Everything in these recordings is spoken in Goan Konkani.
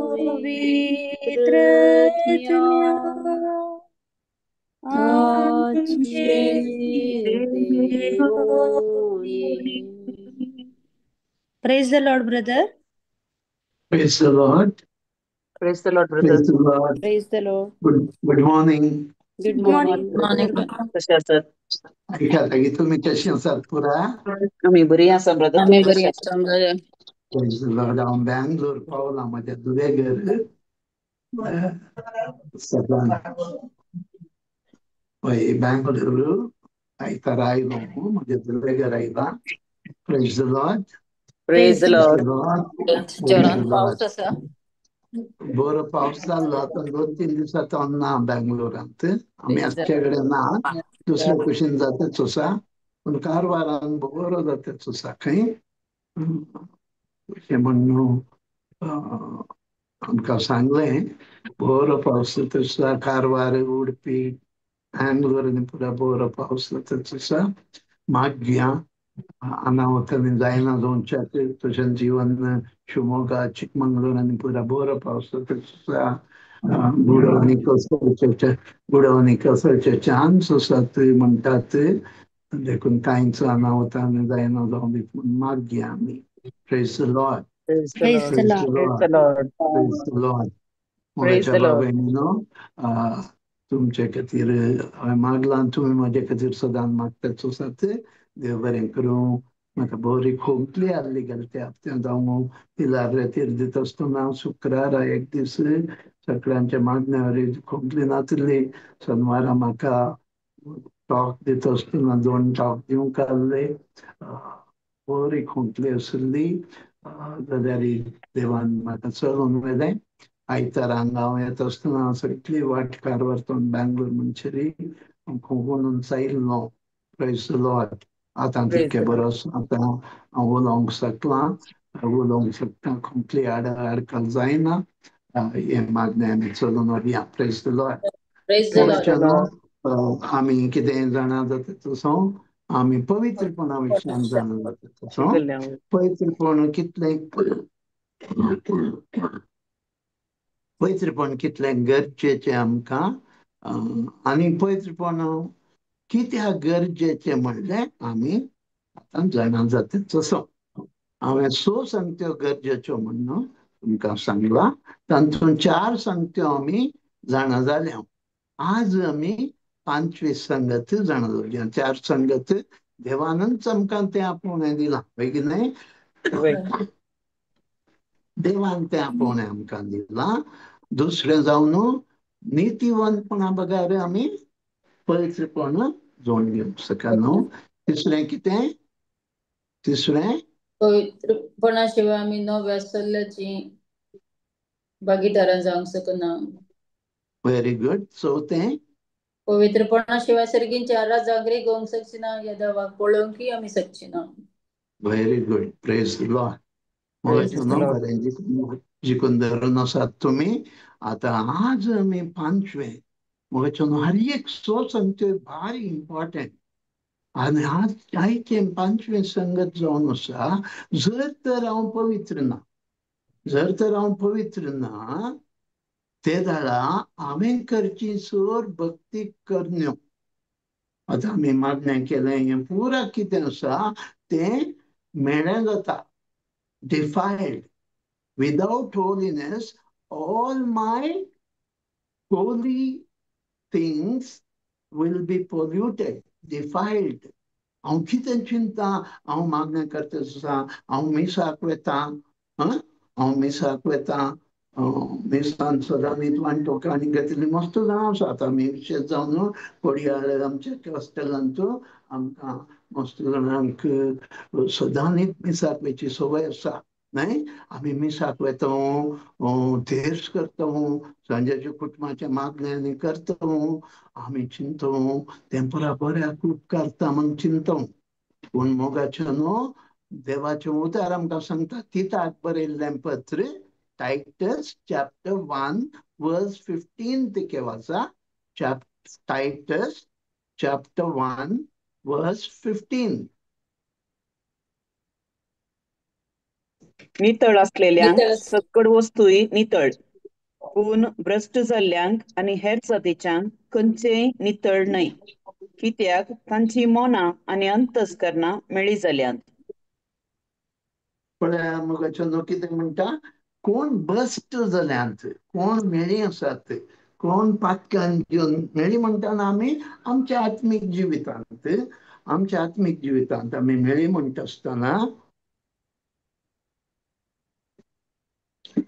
पवित्र आमचे Deoni. Praise the Lord, brother. Praise the Lord. Praise the Lord, brother. Praise the Lord. Praise the Lord. Good morning. Good Good morning. Morning. कशे आसात? ऐका की तुम्ही कशी आसात पुरा? आमी बरी आसा ब्रदर. आमी बरी आसा brother. Praise the Lord. हांव बँगलोर पावलां म्हज्या धुवेगर सदां हय बँगलोर आयतारा आयलो म्हज्या धुवेगर आयला. Praise the Lord. Praise the Lord. जोरान पावस आसा. बरो पावस जाल्लो आतां 2-3 दिसांत हांव ना बँगलोरांत. आमी आमचे कडेन ना, दुसरे कुशीन जाताच आसा, पूण कारवारान बरो जाताच आसा खंय. अशें म्हण न्हू आमकां सांगलें बरो पावस जाता आसा कारवार, उडपी, बँगलोर आनी पुरा बरो पावस जाताच आसा. मागया अनावतांनी जायना जावच्याक तशेंच जीवन शिवमोगा, चिकमंगळूर आनी पुरा बरो पावस जाता आसा. गुडवणी कोसळचे, गुडवणी कोसळचे चान्स आसात म्हणटात, देखून कांयच अनावतांनी जायना जावं दी म्हूण मागया आमी. Praise the Lord. Praise the Praise Lord. the Lord. Praise the Lord. Praise the Lord. Praise मोगाच्या the Lord. भाव भयणीनो, तुमचे खातीर हांवें मागलां, तुमी म्हजे खातीर सदांच मागताच आसात. देव बरें करूं. म्हाका बरी खोंकली आहली गेले त्या हप्त्यांत. हांव पिलार रेतीर दिता आसतना शुक्रारा एक दीस सगळ्यांच्या मागण्यावर खोंकली नासली. शनवारा म्हाका टॉक दिता आसतना 2 टॉक दिवंक आहले, बरी खोंकली आसली. जाल्यार देवान म्हाका चलोवन व्हेलें. आयतारा हांगा हांव येता आसतना सगळी वाट कारवार तोंड बँगलोर म्हणसरी खोंकून आयिल्लो. Praise the Lord. आतां Praise तितकें the बरो Lord. आसा. आतां हांव उलोवंक शकलां, उलोवंक शकता, खोंकली आडकल जायना. हें मागणें आमी चलोवन व्हरया. Praise the Lord. Praise the Praise Lord. the Lord. आमी कितें जाणा जाता तसो आमी पवित्रपणा विशयान जाणा जाता तसो शिकल्या. पवित्रपण कितलें, पवित्रपण कितलें गरजेचें आमकां, आनी पवित्रपण कित्याक गरजेचें म्हणलें आमी आतां जाणा जाता तसो. हांवें 6 सांगत्यो गरजेच्यो म्हणून तुमकां सांगलां, तातूंत 4 सांगत्यो आमी जाणा जाल्या. आज आमी 5वी संगत जाणा जाल्या. 4 संगत देवानच आमकां तें आपोवणें दिलां, हय की न्हय? देवान तें आपोवणें आमकां दिलां. दुसरें जावन नितीवंतपणा बगर आमी पवित्रपण जोडून घेवंक शकना. तिसरें कितें? तिसरें पवित्रपणा शिवाय आमी नव्या सल्ल्याची भागीदारां जावंक शकना. Very good. चवथें पवित्रपणा शिवाय सर्गींची आराज जागरीक होवंक शकची ना, ह्या देवाक पळोवंकय आमी शकची ना. Very good. Praise the Lord. Praise the Lord. बरें जिखून धरून आसात तुमी. आतां आज आमी 5वें मोगाचें हर एक 6 सांगत्यो भारी इम्पॉर्टंट. आनी आज आयचें 5वें संगत जावन आसा, जर तर हांव पवित्र ना, जर तर हांव पवित्र ना ते वेळा हांवें करची सर भक्ती करण्यो. आतां आमी मागणें केलें, हें पुरा कितें आसा तें मेळ्ळें जाता. Defiled. Without holiness, all my holy things will be polluted, defiled. हांव कितें चिंता, हांव मागणें करता आसा, हांव मिसाक वता, हांव मिसाक वता, मिसान सदां न्हिदवान टोकांनी घेतिल्ली मस्त जाणां आसा. आतां आमी विशेश जावन कोडयाळ आमच्या हॉस्टेलांत आमकां मस्त जाणांक सदां न्हीद मिसाक वयची संवय आसा न्हय. आमी मिसाक वता, धेर्स करता, सांजेच्या कुटुंबाचें मागणें आनी करता. आमी चिंता तें पुरा बऱ्याक उपकारता म्हूण चिंता. पूण मोगाचें न्हू देवाचें उतर आमकां सांगता, तिताक बरयल्लें पत्र Titus chapter 1 verse 15 तिके वाचा. Titus chapter 1 verse 15. नितळ असलेल्यांक नितळ सक्कड वस्तूय नितळ, पूण भ्रश्ट जाल्ल्यांक आनी हेर जातीच्यांक खंयचेय नितळ न्हय, कित्याक तांची मनां आनी अंतस्करणां मेळी जाल्यांत. पळया मोगाचो, कितें म्हणटा? कोण भ्रश्ट जाल्यांत, कोण मेळी आसात, कोण पातकान घेवन मेळी म्हणटाना आमी आमच्या आत्मीक जिवितांत, आमच्या आत्मीक जिवितांत आमी मेळी म्हणटा आसतना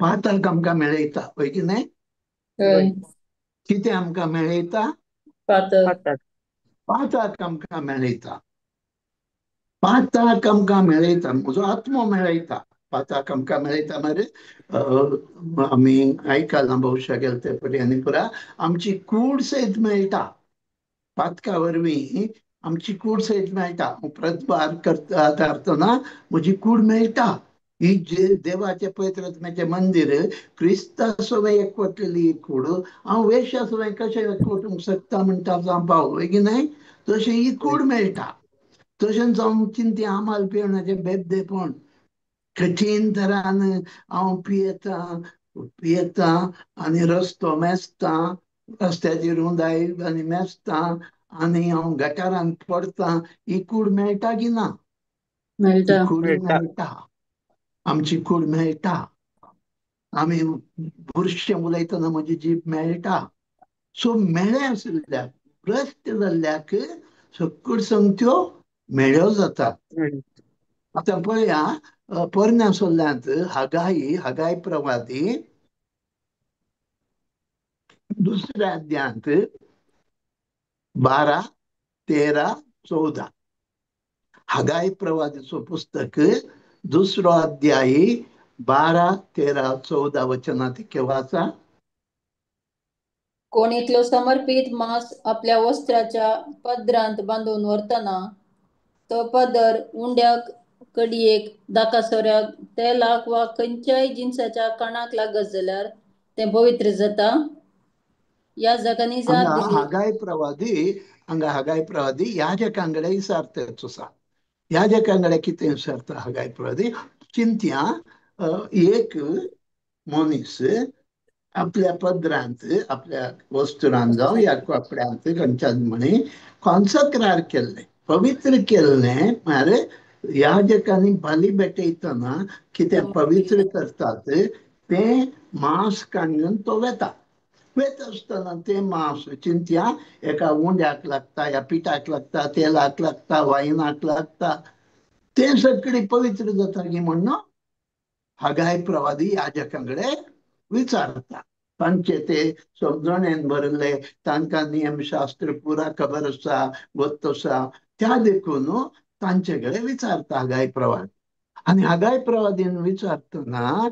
पातक आमकां मेळयता, हय की न्हय? हय. कितें आमकां मेळयता? पातक. पातक. पातक आमकां मेळयता. पातक आमकां मेळयता, म्हजो आत्मो मेळयता. पातक आमकां मेळयता मरे. आमी आयकलां भोवशा गेले ते पटी आनी पुरा आमची कूड सयत मेळटा. पातका वरवीं आमची कूड सयत मेळटा. प्रतिभार करता आसतना म्हजी कूड मेळटा. ही जे देवाचें पवित्र आत्म्याचें मंदीर, क्रिस्ता सवें एकवटलेली ही कूड, हांव वेश्या सवें कशें एकवटूंक शकता म्हणटा जावं पावल, हय की न्हय? तशें ही कूड मेळटा. तशेंच हांव चिंती आमाल पिवणाचें बेबदेपण कठीण तरान हांव पियेतां पियेतां आनी रस्तो मेजता, रस्त्याचेर रुंदाय आनी मेजता आनी हांव गटारान पडटा, ही कूड मेळटा की ना? ही मेळटा. कूड मेळटा. मेळटा. आमची कूड मेळटा. आमी बुरशें उलयतना म्हजी जीब मेळटा. सो मेळ्ळे आशिल्ल्याक, भ्रश्ट जाल्ल्याक सक्कड संगत्यो मेळ्यो जातात. आतां पळया पोरण्या सोल्ल्यांत हागाई, हागाई प्रवादी दुसऱ्या अध्यायांत 12, 13, 14. हागाई प्रवादीचो पुस्तक दुसरो अध्याय 12, 13, 14 वचनां ती वाचा. कोण इतलो समर्पित मांस आपल्या वस्त्राच्या पदरांत बांदून व्हरतना तो पदर उंड्याक, कडयेक, दाकासोऱ्याक, तेलाक वा खंयच्याय जिनसाच्या कणाक लागत जाल्यार तें पवित्र जाता. ह्या जागांनी जाप हांगा दिली. हागाय प्रवादी, हांगा हागाय प्रवादी याजकां कडेन विचारता आसा. याजकां कडेन कितें विचारता हागाय प्रवादी? चिंतया, एक मनीस आपल्या पदरांत, आपल्या वस्त्रांत जावं ह्या कपड्यांत खंयच्यान म्हणी कॉन्सक्रार केल्लें, पवित्र केल्लें, म्हळ्यार याजकांनी बली भेटयतना कितें पवित्र करतात तें मांस काडून तो वेता. वेता आसतना तें मांस चिंतया एका उंड्याक लागता, ह्या पिठाक लागता, तेलाक लागता, वायनाक लागता, तें सगळें पवित्र जाता की म्हणून हागाय प्रवादी याजकां कडेन विचारता. तांचे ते समजणेन भरले, तांकां नियमशास्त्र पुरा खबर आसा, गोत्त आसा, त्या देखून तांचे कडेन विचारता हागाय प्रवादी. आनी हागाय प्रवादीन विचारतना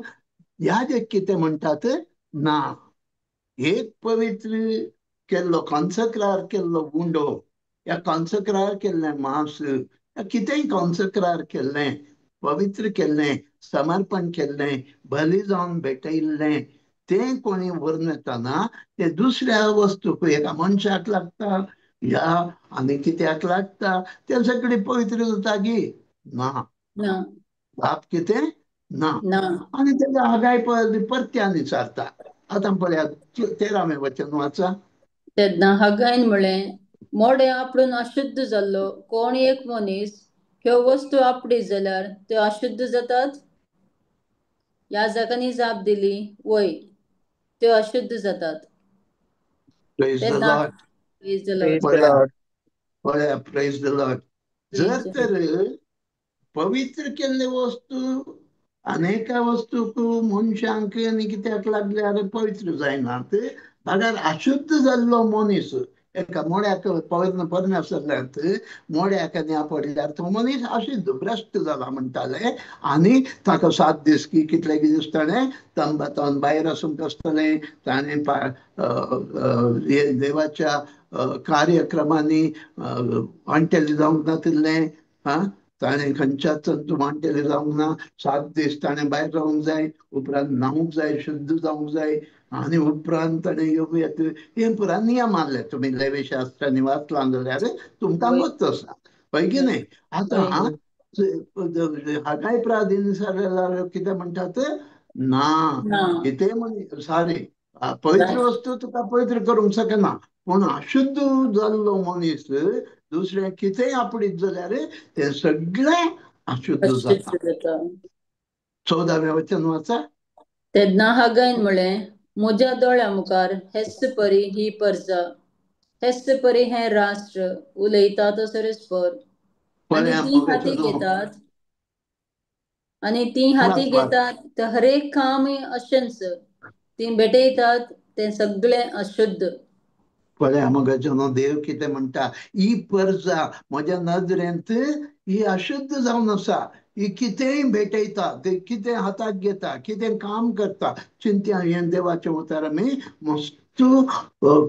याजक कितें म्हणटात? ना, एक पवित्र केल्लो, कॉन्सक्रार केल्लो उंडो, ह्या कॉन्सक्रार केल्लें मांस, कितेंय कॉन्सक्रार केल्लें, पवित्र केल्लें, समर्पण केल्लें, बली जावन भेटयल्लें, तें कोणी व्हरून येतना तें दुसऱ्या वस्तूक, एका मनशाक लागता ह्या आनी कित्याक लागता, तें सगळें पवित्र जाता की ना? बाप कितें ना. आनी तेका हागाय परत्यान विचारता. आतां पळया 13वें वचन वाचा. तेन्ना हागायन म्हळें, मोडें आपडून अशुद्ध जाल्लो कोण एक मनीस ह्यो वस्तू आपडीत जाल्यार त्यो अशुद्ध जातात? याजकांनी जाप दिली, वय, त्यो अशुद्ध जातात. Praise the Lord. Praise the Lord. Praise the Lord. पळया, प्रेज the Lord. जर तर पवित्र केल्ले वस्तू अनेका वस्तूक मनशांक आनी कित्याक लागल्यार पवित्र जायनात, बगर अशुद्ध जाल्लो मनीस एका मोड्याक पवित्र पोरण्या आसल्यात मोड्याक आनी पडल्यार तो मनीस अशुद्ध भ्रश्ट जाला म्हणटाले आनी ताका 7 दीस की कितले दीस ताणें तंबातावन भायर आसूंक आसतलें, ताणें देवाच्या कार्यक्रमांनी वांटेले जावंक नातिल्लें, हा ताणें खंयच्याच वांटेले जावंक ना, 7 दीस ताणें भायर रावंक जाय, उपरांत न्हावंक जाय, शुद्ध जावंक जाय आनी उपरांत ताणें येवं येत. हें पुरा नियम आसले. तुमी लेवी शास्त्रांनी वाचलां जाल्यार तुमकां गोत्त आसा, हय की न्हय? आतां हागाय प्राधीन जाल्यार कितें म्हणटात ना, कितें म्हण सारी पवित्र वस्तू तुका पवित्र करूंक शकना, पूण अशुद्ध जाल्लो मनीस दुसरें कितेंय आपडीत जाल्यार तें सगळें अशुद्ध जाता. 14वें वचन वाचा. तेन्ना हागायन म्हळें, म्हज्या दोळ्या मुखार हेच परी ही परजा, हेच परी हें राष्ट्र उलयता तसरेस्पर, आनी ती हाती घेतात, आनी ती हाती घेतात ते हरेक काम अशेंच ती भेटयतात तें सगळें अशुद्ध. पळया मोगाचो, देव कितें म्हणटा, ही परजा म्हज्या नदरेंत ही अशुद्ध जावन आसा, ही कितेंय भेटयता, ते कितें हाताक घेता, कितें काम करता. चिंत्या हें देवाचें उतर आमी मस्त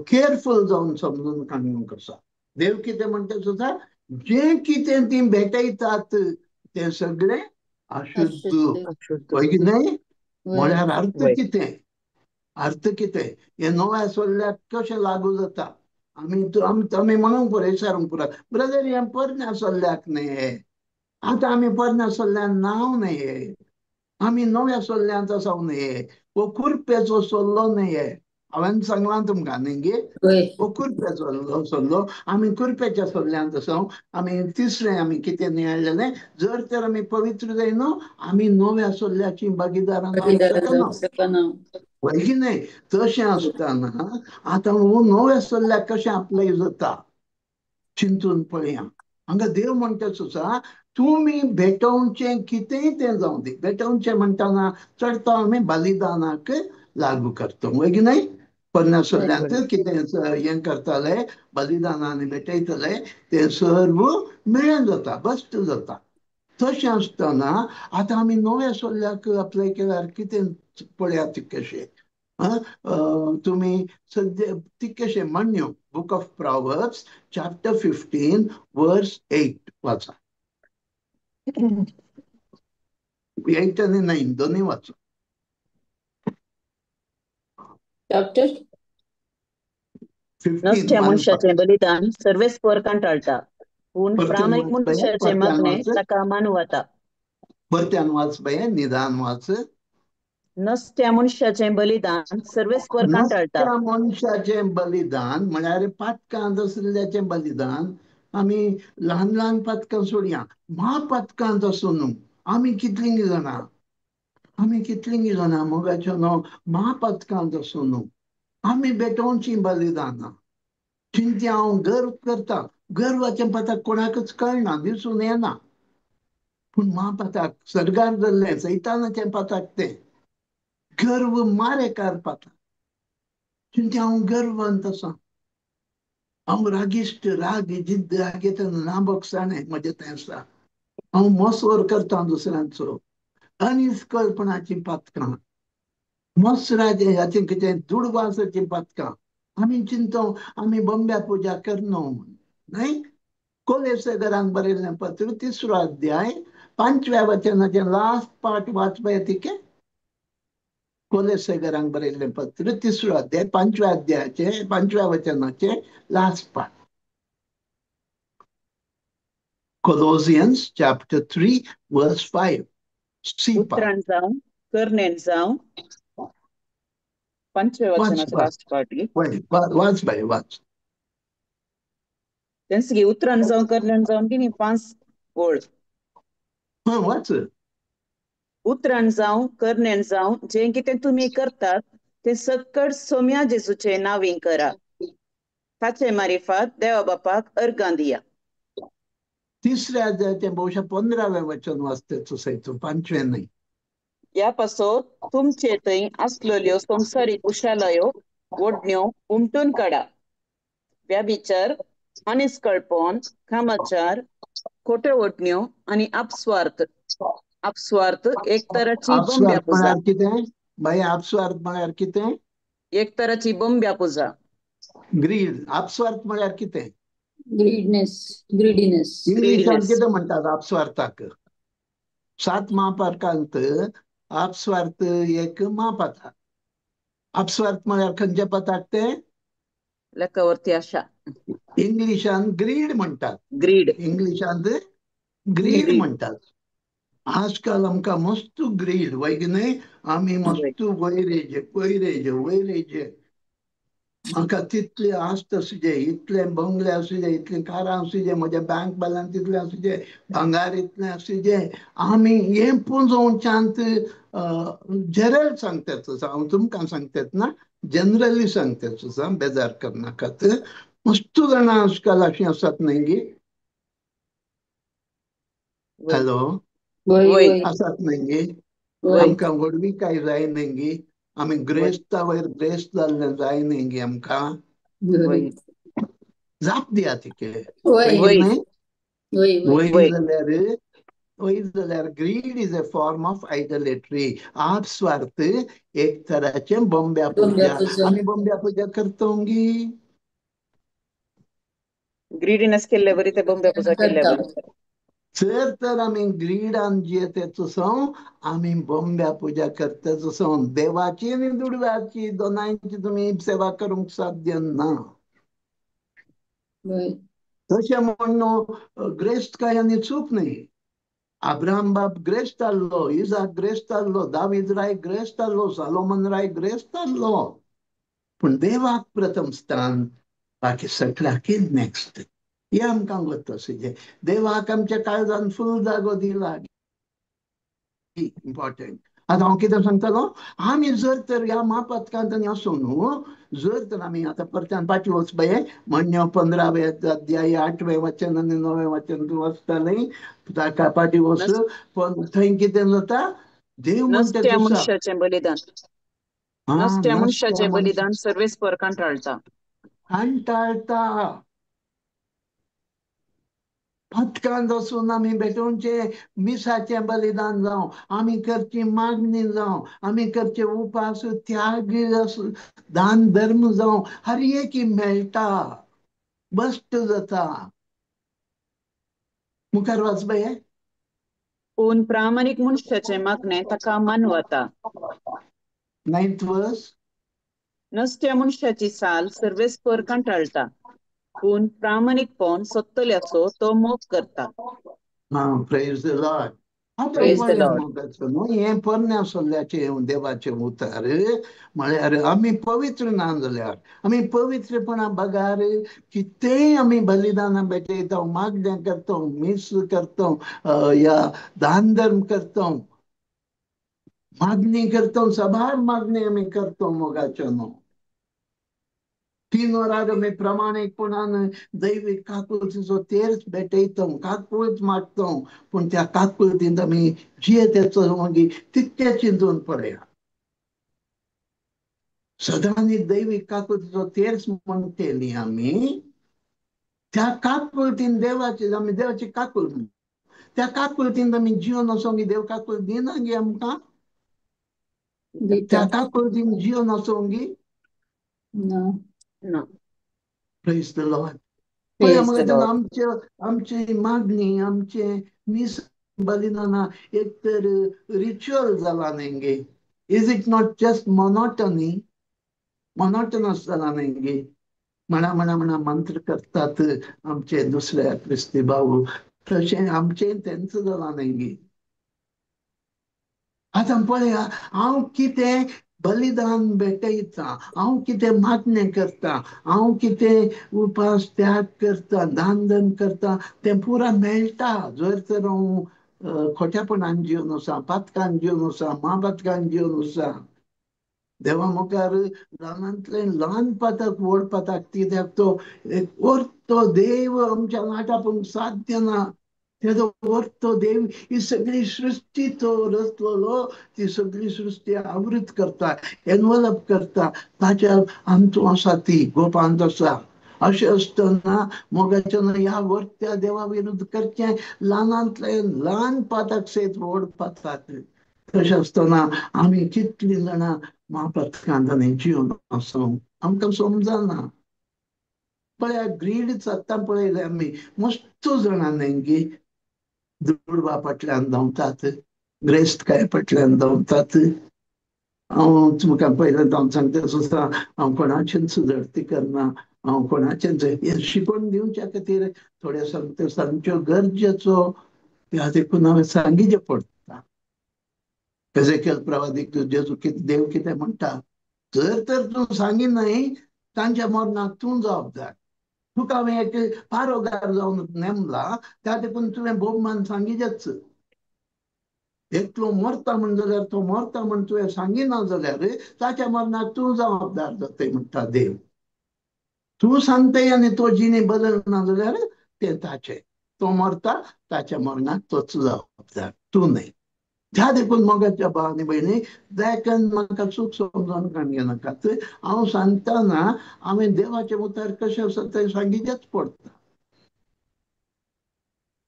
केअरफूल जावन समजून काडूंक आसा. देव कितें म्हणटा सुद्दां, जें कितें ती भेटयतात तें सगळें अशुद्ध. हय की न्हय? म्हळ्यार अर्थ कितें, अर्थ कितें हें नव्या सोल्ल्याक कशें लागू जाता? आमी आमी म्हणूंक पुरो, विचारूंक पुरो, ब्रदर हें पोरण्या सोल्ल्याक न्हय, हें आतां आमी पोरण्या सोल्ल्यान नांव न्हय, हे आमी नव्या सोल्ल्यांत आसा न्हय, हो कुर्पेचो सोल्लो न्हय. हे हांवें सांगलां तुमकां न्ही गे, हो कुर्पेचो सोल्लो, आमी कुर्पेच्या सोल्ल्यांत आसा. आमी तिसरें आमी कितें नियाळलेलें, जर तर आमी पवित्र जायना आमी नव्या सोल्ल्याची भागीदारां जावंक शकना. हय की न्हय? तशें आसतना आतां हो नव्या सोल्ल्याक कशें अप्लाय जाता चिंतून पळया. हांगा देव म्हणटा सुद्दां, तुमी भेटोवचें कितेंय तें जावं दी. भेटोवचें म्हणटना चडता आमी बलिदानाक लागू करता. हय की न्हय? 50 सोल्ल्यांत कितें हें करताले, बलिदानांनी भेटयतले, तें सर्व मेळन जाता, बस्ट जाता. तशें आसतना आतां आमी नव्या सोल्ल्याक अप्लाय केल्यार कितें पळयात कशें तुमी सद्या तितकेशें मान्यो book of Proverbs chapter 15 verse 8 वाचा. 8 आनी 9 दोनूय वाचा. चॅप्टर 15. नसत्या मनशाचें बलिदान सर्वेस्पर कंटाळटा, पूण प्रामाणीक मनशाचें मागणें ताका मानवता. परत्यान वाच बाये, निदान वाच. नसत्या मनशाचें बलिदान सर्वेस्पर कंटाळटा. नसत्या मनशाचें बलिदान म्हळ्यार पातकांत आशिल्ल्याचें बलिदान. आमी ल्हान ल्हान पातकां सोडया, म्हापातकांत आसूं न्हू. आमी कितलीं जाणां, आमी कितलीं जाणां मोगाचो न्हू, म्हापातकांत आसूं न्हू, आमी भेटोवचीं बलिदानां. चिंत्या हांव गर्व करता, गर्वाचें पातक कोणाकच कळना, दिसून येना, पूण म्हापातक सर्गार जाल्लें सैतानाचें पातक तें गर्व मारेकार पातक. चिंत्या हांव गर्वांत आसा, हांव रागिश्ट, राग जिद्द रागेत ना बोगसाणें म्हजें तें आसा, हांव मोसोर करता दुसऱ्यांचो, अनिस्कळपणाचीं पातकां, मोसराचें हाचें कितें दुडवासाचीं पातकां. आमी चिंतो आमी बंब्या पुजा करनो न्हय. कोलेसगरांक बरयल्लें पत्र 3रो अध्याय 5व्या वचनाचें लास्ट पार्ट वाचपा तिके. कोलेसगरांक बरयल्लें पत्र 3रो अध्याय 5व्या अध्यायाचें 5व्या वचनाचें last part. Colossians chapter 3 verse 5. C part. उतरान जावं करणेन जावं, 5व्या वचनाचें लास्ट पार्ट. वाच बाय वाच. तेंच गे, उतरान जावं करणेन जावं की न्ही 5 ओळ. हां वाच. उतरान जावं करणेन जावं जें कितें तुमी करतात तें सकळ सोम्या जेजूचे नांवी करा, ताचे मारिफात देवा बापाक अर्गां दिया. 3ऱ्या अध्यायाचें बहुशा 15वें वचन वाचते तसो, 5वें न्हय. ह्या पासत तुमचे थंय आसलेल्यो संवसारीक उशालायो ओडण्यो उमटून काडा, व्याभिचार, अनिस्कळपण, कामाचार, खोट्यो ओडण्यो आनी अपस्वार्थ. अपस्वार्थ एक तराची बंब्या पुजा. कितें बाई अपस्वार्थ म्हळ्यार कितें? एक तराची बंब्या पुजा. ग्रीड. अपस्वार्थ म्हळ्यार कितें? Greediness, greediness. इंग्लिशांत कितें म्हणटात अपस्वार्थाक? 7 म्हापातकांत अपस्वार्थ एक म्हापातक. अपस्वार्थ म्हळ्यार खंयचें पातक तें? लेखावरती आशा. इंग्लिशांत ग्रीड म्हणटात. ग्रीड. इंग्लिशांत ग्रीड ग्रीड. म्हणटात. आजकाल आमकां मस्त ग्रीड वय की न्हय? आमी मस्त वयर येयचे, वयर येयचे, वयर येयचे. म्हाका तितली आस्त आसूचे, इतले बंगले आसूचे, इतली कारां आसूचे, म्हज्या बँक बॅलन्स इतलें आसूचे, भांगार इतलें आसूचे. आमी हें पुंजोवच्यांत जनरल सांगतात, हांव तुमकां सांगतात ना, जनरली सांगतात, बेजार करनाकात. मस्त जाणां आजकाल अशीं आसात न्हय गी? हॅलो, आसात न्हय गी? आमकां व्हडविकाय जाय न्हय गी? आमी ग्रेस्ता वयर ग्रेस्त जाल्लें जाय न्हय गी आमकां? जाप दिया तिके. न्हय? वय जाल्यार, वय जाल्यार greed is a form of idolatry. आपस्वार्थ एक तराचें बोंब्या पुजा. आमी बोंब्या पुजा करतो गी? ग्रीडीनेस केल्ले बरी ते बोंब्या पुजा केल्ले बरी. जर तर आमी ग्रीडान जियेते तसो आमी बोंब्या पुजा करता तसो देवाची आनी दुडव्याची दोनांयची तुमी सेवा करूंक साध्य ना. तशें म्हण न्हू ग्रेस्त काय आनी चूक न्हय. अब्राहम बाब ग्रेस्त आहलो, इजाक ग्रेस्त आहलो, दावीद राय ग्रेस्त आहलो, सालोमन राय ग्रेस्त आहलो, पूण देवाक प्रथम स्थान, बाकी सगळ्याक नॅक्स्ट. हें आमकां गोत्त आसूचें. देवाक आमच्या काळजान फूल जागो दिला, इम्पॉर्टंट. आतां हांव कितें सांगतलो, आमी जर तर ह्या म्हापथकांत आनी आसूं न्हू, जर तर आमी आतां परत्यान फाटीं वच पळय, म्हण्य 15वें अध्याय 8वें वचन आनी 9वें वचन तूं वाचतालें, ताका फाटीं वच. पण थंय कितें जाता, देव म्हणटा नसत्या मनशाचें बलिदान, नसत्या मनशाचें बलिदान सर्वेस्पर कंटाळटा, कंटाळटा. पथकांत वचून आमी भेटोवचें मिसाचें बलिदान जावं, आमी करची मागणी जावं, आमी करचे उपास त्याग दान धर्म जावं, हर एक मेळटा, बस्ट जाता. मुखार वाच बाये. पूण प्रामाणीक मनशाचें मागणें ताका मानवता. 9th verse. नसत्या मनशाची साल सर्वेस्पर कंटाळटा, पूण प्रामाणीकपण सोदतल्याचो तो मोग करता. प्रेज the Lord. आतां पळय मोगाचो न्हू, हें पोरण्या सल्ल्याचें देवाचें उतर म्हळ्यार आमी पवित्र ना जाल्यार, आमी पवित्रपणा बगार कितेंय आमी बलिदानां भेटयता, मागणें करता, मीस करता, या दान धर्म करता, मागणी करता, सबार मागणी आमी करता मोगाचो न्हू. 3 वरां आमी प्रामाणीकपणान दैवीक काकुळतीचो तेर्स भेटयता, काकुळत मागता, पूण त्या काकुळतींत आमी जियेताचो मागीर तितकें चिंतून पळया. सदांनी दैवीक काकुळतीचो तेर्स म्हणटली आमी, त्या काकुळतीन देवाची, आमी देवाची काकुळ, त्या काकुळतीन आमी जिवन आसो गी देव काकुळ दिना गी आमकां? त्या काकुळतीन जिवन आसो गी? ना. Praise the Lord. पळय आमचे आमची मागणी, आमचे मीस बलिदाना एक तर रिच्युअल जाला न्हय गे? Is it not just monotony? Monotonous जाला न्हय गे? म्हणा म्हणा म्हणा मंत्र करतात आमचे दुसऱ्या क्रिस्ती भाऊ, तशें आमचें तेंच जाला न्हय गे? आतां पळया हांव कितें बलिदान भेटयता, हांव कितें मागणें करता, हांव कितें उपास त्याग करता, दान धर्म करता, तें पुरा मेळटा. जर तर हांव खोट्यापणान जिवन आसा, पातकान जिवन आसा, म्हापातकान जिवन आसा, देवा मुखार ल्हानांतलें ल्हान पातक व्हड पातक, कित्याक तो एक वर्तो देव आमच्या नाटापूंक साध्य ना. तेजो वर्तो देव ही सगळी सृश्टी तो रचलेलो, ती सगळी सृश्टी आवृत करता, एनवलप करता, ताच्या अंतू आसा, ती गोपांत आसा. अशें आसतना मोगाच्या ह्या वर्त्या देवा विरुद्ध करचें ल्हानांतलें ल्हान पातक सयत व्हड पातक. तशें आसतना आमी कितलीं जाणां म्हापथकांत आनी जिवन आसूं आमकां समजना. पळया ग्रीड सत्ता पळयलें आमी, मस्त जाणां न्हय गी दुडवा फाटल्यान धांवतात, ग्रेस्तकाय फाटल्यान धांवतात. हांव तुमकां पयलें हांव सांगता सुद्दां, हांव कोणाचेंच झडती करना, हांव कोणाचेंच हें शिकोवन दिवच्या खातीर थोड्यो सांगता, सांगच्यो गरजेचो. त्या देखून हांवें सांगिचें पडटा. एजेकियल प्रवादीक जेजू देव कितें म्हणटा, जर तर तूं सांगिनाय तांच्या मरणाक तूं जबाबदार. तुका हांवें एक पारोगार जावन नेमला, त्या देखून तुवें भोवमान सांगिचेच. एकलो मरता म्हण जाल्यार तो मरता म्हण तुवें सांगिना जाल्यार ताच्या मरणाक तूं जबाबदार जातय म्हणटा देव. तूं सांगताय आनी तो जिणे बदलना जाल्यार तें ताचें, तो मरता ताच्या मरणाक तोच जबाबदार, तूं न्हय. त्या देखून मोगाच्या भाव आनी भयणी, देखून म्हाका चूक समजून काडूं नाकात. हांव सांगतना हांवें देवाचें उतर कशें आसा तें सांगिचेंच पडटा.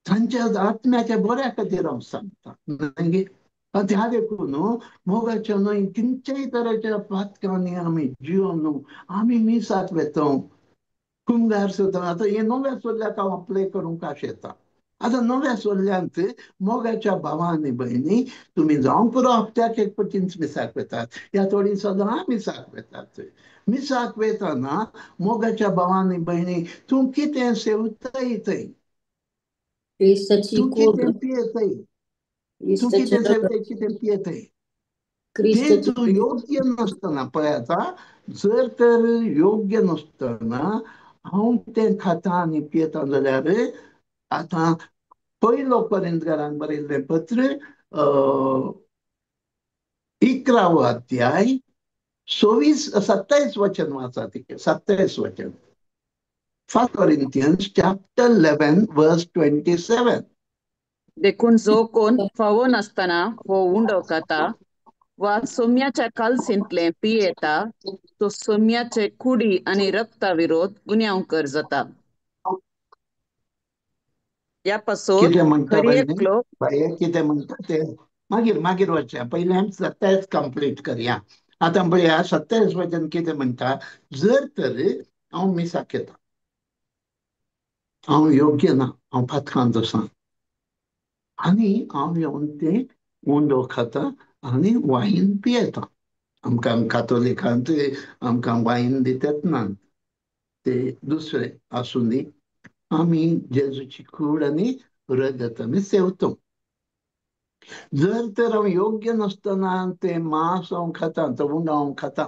तांच्या आत्म्याच्या बऱ्या खातीर हांव सांगता. मागीर त्या देखून मोगाच्या न्हय खंयच्याय तरेच्या पातकांनी आमी जिवन आमी मिसाक वेता, कुमगार सुद्दां. आतां हे नव्या सोल्ल्याक हांव अप्लाय करूंक आशेता. आतां नव्या सोल्ल्यांत मोगाच्या भावा आनी भयणी तुमी जावंक पुरो हप्त्याक एक पटींच मिसाक वेतात, ह्या थोडीं सदां मिसाक वेतात. मिसाक वेतना मोगाच्या भावा आनी भयणी तूं कितें सेवताय थंय, तूं कितें पियेताय, तूं कितें सेवताय कितें पियेताय तें तूं योग्य नासतना पळय. आतां जर तर योग्य नासतना हांव तें खाता आनी पियेता जाल्यार आतां पयलो कोरिंथकारांक बरयल्लें पत्र 11वो अध्याय 27 वचन वाचा. 27 वचन, 1 Corinthians chapter 11 verse 27. देखून जो कोण फावो नासतना हो उंडो खाता वा सोम्याच्या कालसींतलें पियेता तो सोम्याचे कुडी आनी रक्ता विरोध गुन्यांवकर जाता. ह्या पासून कितें म्हणटा एकलो कितें म्हणटा तें मागीर मागीर वचया, पयलीं आमी 27 कंप्लीट करया. आतां पळया 27 वचन कितें म्हणटा. जर तर हांव मिसाक येता, हांव योग्य ना, हांव पातकांत आसा आनी हांव येवन तें उंडो खाता आनी वायन पियेता. आमकां कातोलिकांत आमकां वायन दितात ना, ते दुसरें आसूं दी. आमी जेजूची कूड आनी रगत आमी सेवतो. जर तर हांव योग्य नासतना तें मांस हांव खाता, तो उंडो हांव खाता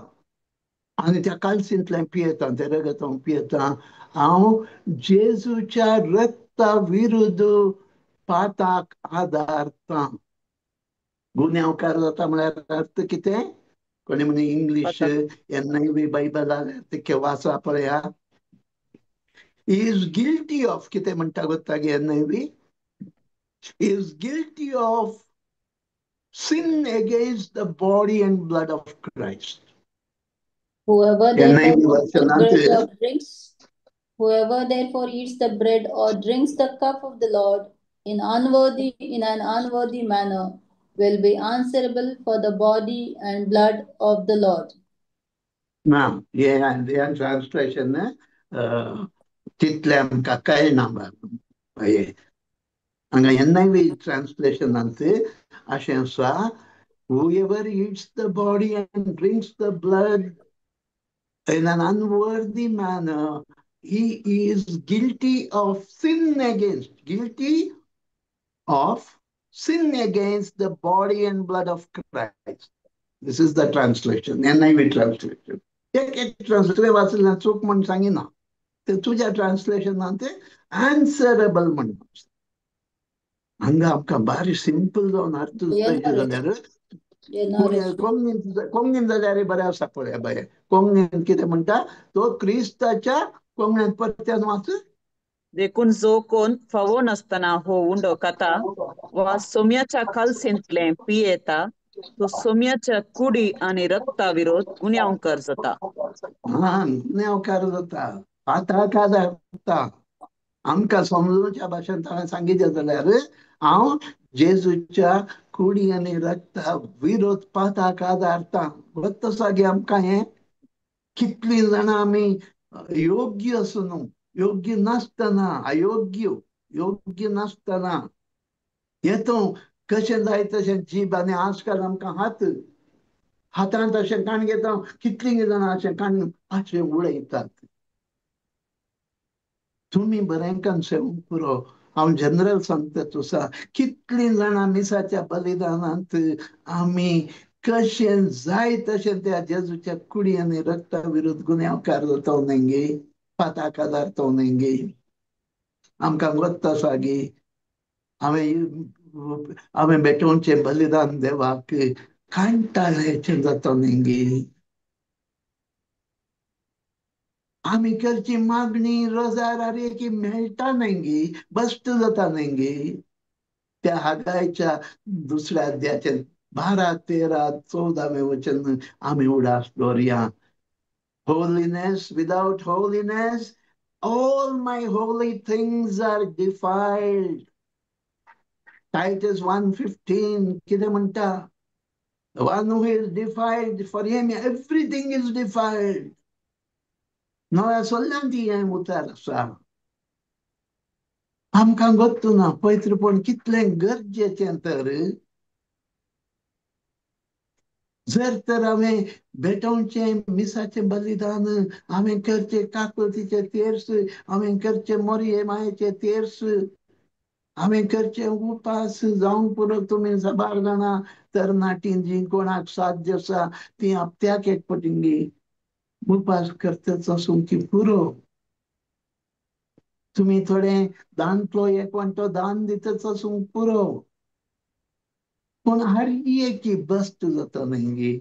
आनी त्या कालसींतल्यान पियेता, तें रगत हांव पियेता, हांव जेजूच्या रक्ता विरुद्ध पाताक आदारता. गुन्यांवकार जाता म्हळ्यार अर्थ कितें? कोणी म्हणे इंग्लीश NIV Bible जाल्यार ते वाचा पळया. Is guilty of कितें म्हणटा गोत्ता NIV? Is guilty of sin against the body and blood of Christ. Whoever therefore eats the bread or drinks, whoever therefore eats the bread or drinks the cup of the Lord in an unworthy manner will be answerable for the body and blood of the Lord. ना, हे ट्रान्सलेशन तितलें आमकां कळना. हांगा NIV ट्रान्सलेशनांत अशें आसा, whoever eats the body and drinks the blood in an unworthy manner, he is guilty of sin against, guilty of sin against the body and blood of Christ. This is the translation, NIV translation. एक एक ट्रान्सलेशन वाचलें चूक म्हण सांगिना, ते तुज्या ट्रान्सलेशनान ते आन्सरेबल म्हण. हांगा आमकां बारी सिंपल जावन अर्थ जायचे जाल्यार कोंकणीन जाल्यार बरें आसा. पळया बाये, कोंकणीन कितें म्हणटा तो क्रिस्ताच्या कोंकणीन परत्यान वाच. देखून जो कोण फावो नासतना हो उंडो खाता वा सोम्याच्या कालसींतलें पियेता तो सोम्याच्या कुडी आनी रक्ता विरोध गुन्यांवकार जाता. हा, गुन्यांवकार जाता, पाताक आदारता. आमकां समजूच्या भाशेन हांवें सांगितलें जाल्यार हांव जेजूच्या कुडी आनी रक्ता विरोध पाताक आदारता. गोत्त आमकां हें कितलीं जाणां आमी योग्य आसूं न्हू, योग्य नासतना, अयोग्य, योग्य नासतना येतो कशें जाय तशें जीब. आनी आजकाल आमकां हात हातांत अशें काण घेता, कितलीं जाणां अशें काण अशें उडयतात. तुमी बरें सेवंक पुरो. हांव जनरल सांगता तुसा, कितलीं जाणां मिसाच्या बलिदानांत आमी कशें जाय तशें त्या जेजूच्या कुडी आनी रक्ता विरुद्ध गुन्यांवकार जाता न्हय, पाताक जाता न्हय. आमकां गोत्त आसा गी हांवें हांवें भेटोवचें बलिदान देवाक कांटाळेचें जाता न्हय. आमी करची मागणी रोजार आरे की मेळटा न्हय, बस्ट जाता न्हय. त्या हागायच्या दुसऱ्या अध्याचे 12, 13, 14 वचन आमी उडास दवरया. Holiness without holiness, all my holy things are defiled. Titus 1:15 कितें म्हणटा? The one who is defiled, for him everything is defiled. नव्या सोल्ल्यान ती हें उतर आसा. आमकां गोत्तू ना पवित्रपण कितलें गरजेचें. तर जर तर हांवें भेटोवचें मिसाचें बलिदान, हांवें करचें काकुळतीचें तेर्स, हांवें करचें मोरये मायेचें तेर्स, हांवें करचें उपास जावंक पुरो. तुमी साबार जाणां तरणाटीं जीं कोणाक साध्य आसा तीं हप्त्याक एक पटिंगी उपास करतच आसूं की पुरो. तुमी थोडें दानतलो एक वांटो दान दितच आसूंक पुरो. पूण हर एकी बस्त जाता न्हय.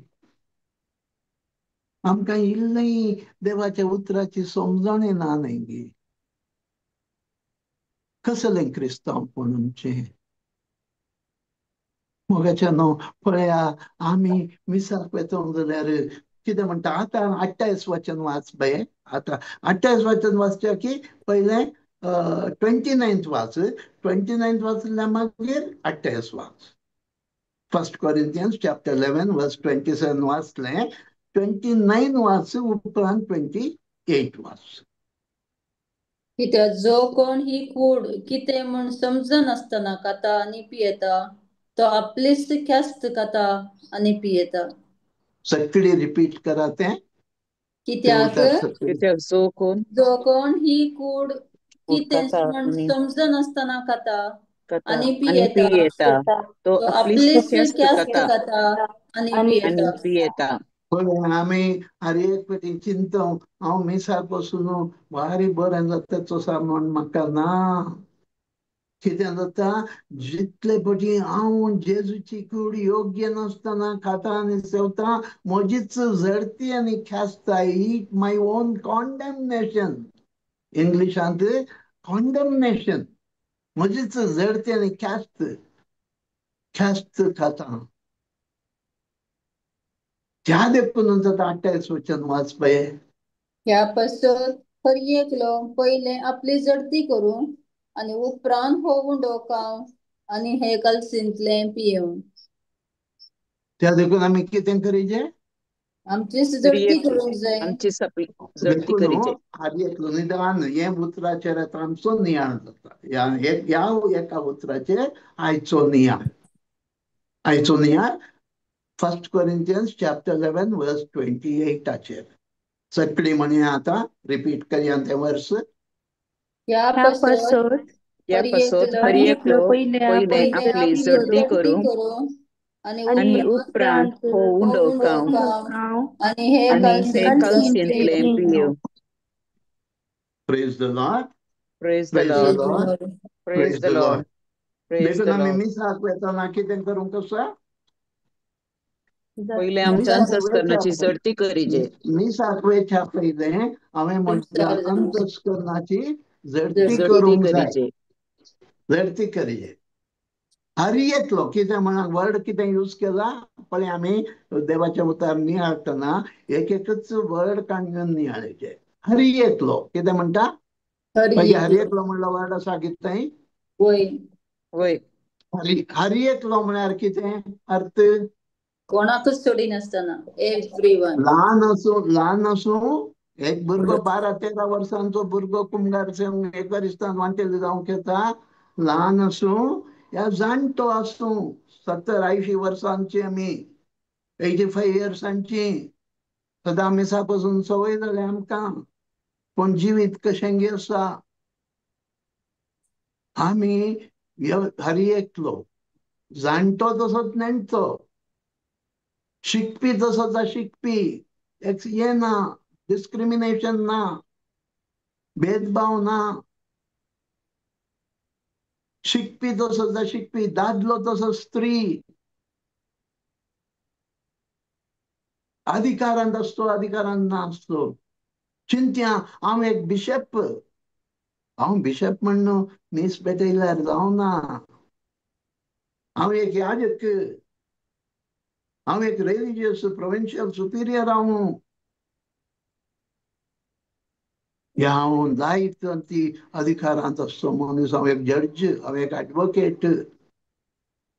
आमकां इल्लेंय देवाच्या उतराची समजणी ना न्हय. कसलें क्रिस्तांवपण आमचें? मोगाच्या न्हू पळया, आमी मिसाक वेता जाल्यार कितें म्हणटा? आतां 28 वचन वाच बे. आतां 28 वचन वाचच्या की पयलें 29 वाच. 29 वाचल्या मागीर 28 वाच. 1 Corinthians chapter 11 verse 27 वाचलें, 29 वाच, उपरांत 28 वाच. कित्याक जो कोण ही कूड कितें म्हूण समजनासतना खाता आनी पियेता तो आपलीच ख्यास्त खाता आनी पियेता. सगळी रिपीट करा तें. कित्याक जो कोण ही कूड कितें म्हूण समजनासतना खाता आनी पियेता तो आपलीच ख्यास्त खाता आनी पियेता. पळय आमी हर एक फावटी चिंतता, हांव मिसाक बसून भारी बरें जाता तसो म्हूण म्हाका ना. कितें जाता? जितले फावटी हांव जेजूची कूड योग्य नासतना खाता आनी सेवता, म्हजीच झडती आनी ख्यास्त. I eat my own condemnation. इंग्लिशांत कॉन्डेमनेशन. म्हजीच झडती आनी ख्यास्त ख्यास्त खाता. ज्या देखून जाता 28 वचन वाच पळय. ह्या पासत हर एकलो पयलें आपली जडती करूं आनी उपरांत हो उंडो खावं आनी हे कलसींतलें पियेवं. त्या देखून आमी कितें करीजे? आमचीच जडती करूंक जाय. जडती करीजे. हर एकलो निदान हे उतराचेर आतां आमचो नियाळ जाता. ह्या एका उतराचेर आयचो नियाळ, आयचो नियाळ 1 Corinthians chapter 11 verse 28 सगळी म्हणी आतां रिपीट करया तें वर्स. ह्या पासत हर एकलो पयलें आपली जडती करूं आनी उपरांत हो उंडो खावं आनी हे कलसींतलें पियेवं. Praise the Lord. Praise the Lord. Praise the Lord. देखून आमी मिसाक वेतना कितें करूंक आसा? पयलें आमच्या अंतस्करणाची जडती करीजे. मिसाक वेच्या पयलें हांवें म्हज्या अंतस्करणाची जडती करूंक जाय. जडती करीजे. हर एकलो कितें म्हणा वर्ड कितें यूज केला पळय. आमी देवाच्या उतार नियाळटना एक एकच वर्ड काडून नियाळायचे. हर एकलो कितें म्हणटा? मागीर हर एकलो म्हणलो वर्ड आसा कितें? वय हर एकलो म्हळ्यार कितें अर्थ? कोणाकच सोडिनासतना एवरीवन. ल्हान आसूं, ल्हान आसूं, एक भुरगो 12-13 वर्सांचो भुरगो कुमगार एकारिस्तान वांटेल जावंक येता. ल्हान आसूं या जाणटो आसूं, 70-80 वर्सांची आमी, 85 इयर्सांची, सदां मिसा पसून संवय जाल्या आमकां. पूण जिवीत कशें आसा? आमी हर एकलो जाणटो तसोच नेणटो, शिकपी तसोच शिकपी, हे ना, डिस्क्रिमिनेशन ना, भेदभाव ना. शिकपी तसोच शिकपी, दादलो तसो स्त्री, अधिकारांत आसतो अधिकारांत ना आसतो. चिंत्या हांव एक बिशप, हांव बिशप म्हण्ण मीस पेटयल्यार जावना. हांव एक याजक, हांव एक रिलिजियस प्रोविन्शियल सुपिरियर हांव. ह्या हांव जायत ती अधिकारांत आसतो मनीस, हांव एक जड्ज, हांव एक एडवोकेट,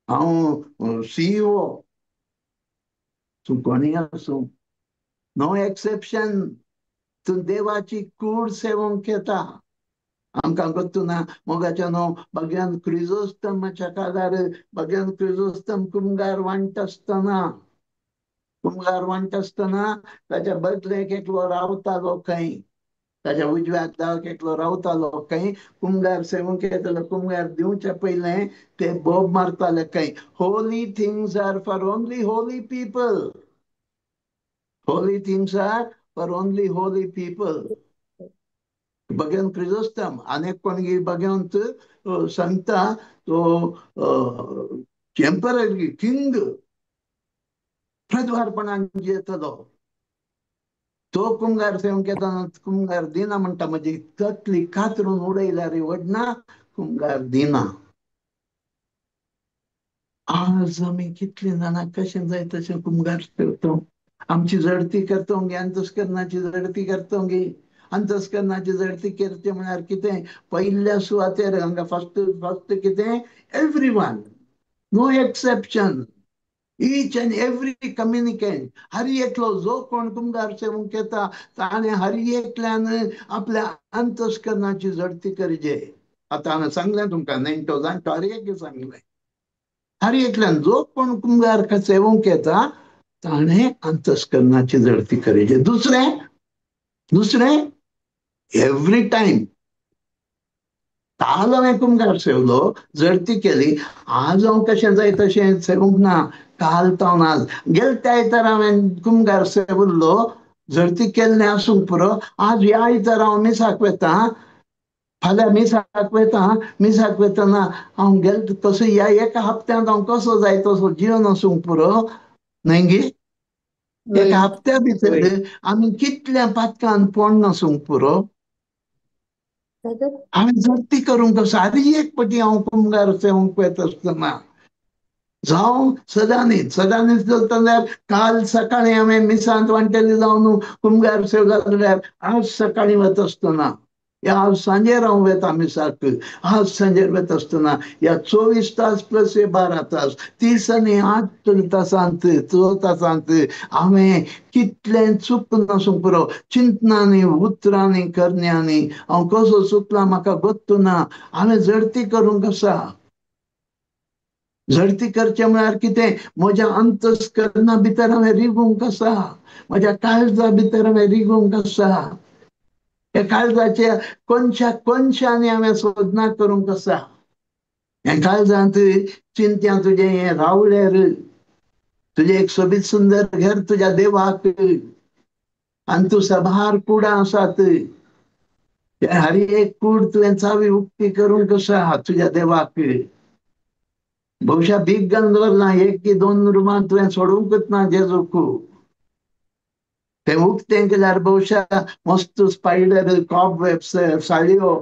हांव सीईओ. तूं कोणीय आसूं, नो एक्सेप्शन. तूं देवाची कूड सेवंक येता. आमकां गोत्तू ना मोगाच्या न्हू भगवान क्रिजोस्तमाच्या काळार भगवान क्रिजोस्तम कुमगार वांट आसतना, कुमगार वांट आसतना ताच्या बदलेक एकलो रावतालो खंय, ताच्या उजव्याक दाव्याक एकलो रावतालो खंय. कुमगार सेवंक येतालो, कुमगार दिवच्या पयलें ते बोब मारताले खंय, holy things are for only holy people, holy things are for only holy people. भगवान क्रिजोस्तम अनेक कोणगी भगवंत सांगता तो एम्परर किंग प्रद्वारपणान येतलो, तो कुमगार सेवंक येताना कुमगार दिना म्हणटा, म्हजी तकली कातरून उडयल्यार वडना, कुमगार दिना. आज आमी कितलीं जाणां कशें जाय तशें कुमगार करतो, आमची जडती करतो गे, अंतस्करणाची जडती करतो गे. अंतस्करणाची जडती करचे म्हळ्यार कितें, पयल्या सुवातेर हांगा फर्स्ट फर्स्ट कितें, every one, no exception, each and every communicant. हर एकलो जो कोण कुमगार सेवंक येता ताणें हर एकल्यान आपल्या अंतस्करणाची जडती करचे. आतां हांवें सांगलें तुमकां, नेणटो जाणटो हर एक सांगलें, हर एकल्यान जो कोण कुमगार सेवंक येता ताणें अंतस्करणाची जडती करचे. दुसरें दुसरें एवरी टायम काल हांवें कुमगार सेवलो, जडती केली, आज हांव कशें जाय तशें सेवूंक ना. काल तो आज गेले त्या आयतार हांवें कुमगार सेवल्लो, जडती केल्लें आसूंक पुरो. आज ह्या आयतार हांव मिसाक वता, फाल्यां मिसाक वता, मिसाक वतना हांव गेल तसो ह्या एका हप्त्यांत हांव कसो जाय तसो जिवन आसूंक पुरो न्हय गे. एका हप्त्या भितर आमी कितल्या पातकान पोण नासूंक पुरो. हांवें जडती करूंक आसा. आनी एक पटी हांव कुमगार सेवंक वता आसतना जावं सदांनीच सदांनीच चलता जाल्यार काल सकाळीं हांवें मिसांत वांटेली जावन कुमगार सेवला जाल्यार आज सकाळीं वता आसतना, ह्या आज सांजेर हांव वता मिसाक, आज सांजेर वता आसतना ह्या 24 तास प्लस हे 12 तास 30 आनी 8 तासांत 4 तासांत हांवें कितलें चुक नासूंक पुरो. चिंतनांनी, उतरांनी, करण्यांनी हांव कसो चुकलां म्हाका गोत्तू ना. हांवें जडती करूंक आसा. जडती करचें म्हळ्यार कितें, म्हज्या अंतस्करणा भितर हांवें रिगूंक आसा, म्हज्या काळजा भितर हांवें रिगूंक आसा. ह्या काळजाच्या कोनशा कोनशांनी हांवें सोदना करूंक आसा. ह्या काळजांत चिंत्या तुजें हें रावळेर, तुजें एक सोबीत सुंदर घर तुज्या देवाक, आनी तूं सभार कुडां आसात, हर एक कूड तुवें चावी उक्ती करूंक आसा तुज्या देवाक. बहुशा भीक घालून दवरला, 1 की 2 रुमां तुवें सोडूंकच ना जेजूक. तें उक्तें केल्यार बहुशा मस्त स्पायडर, कॉब वेब्स, साळयो,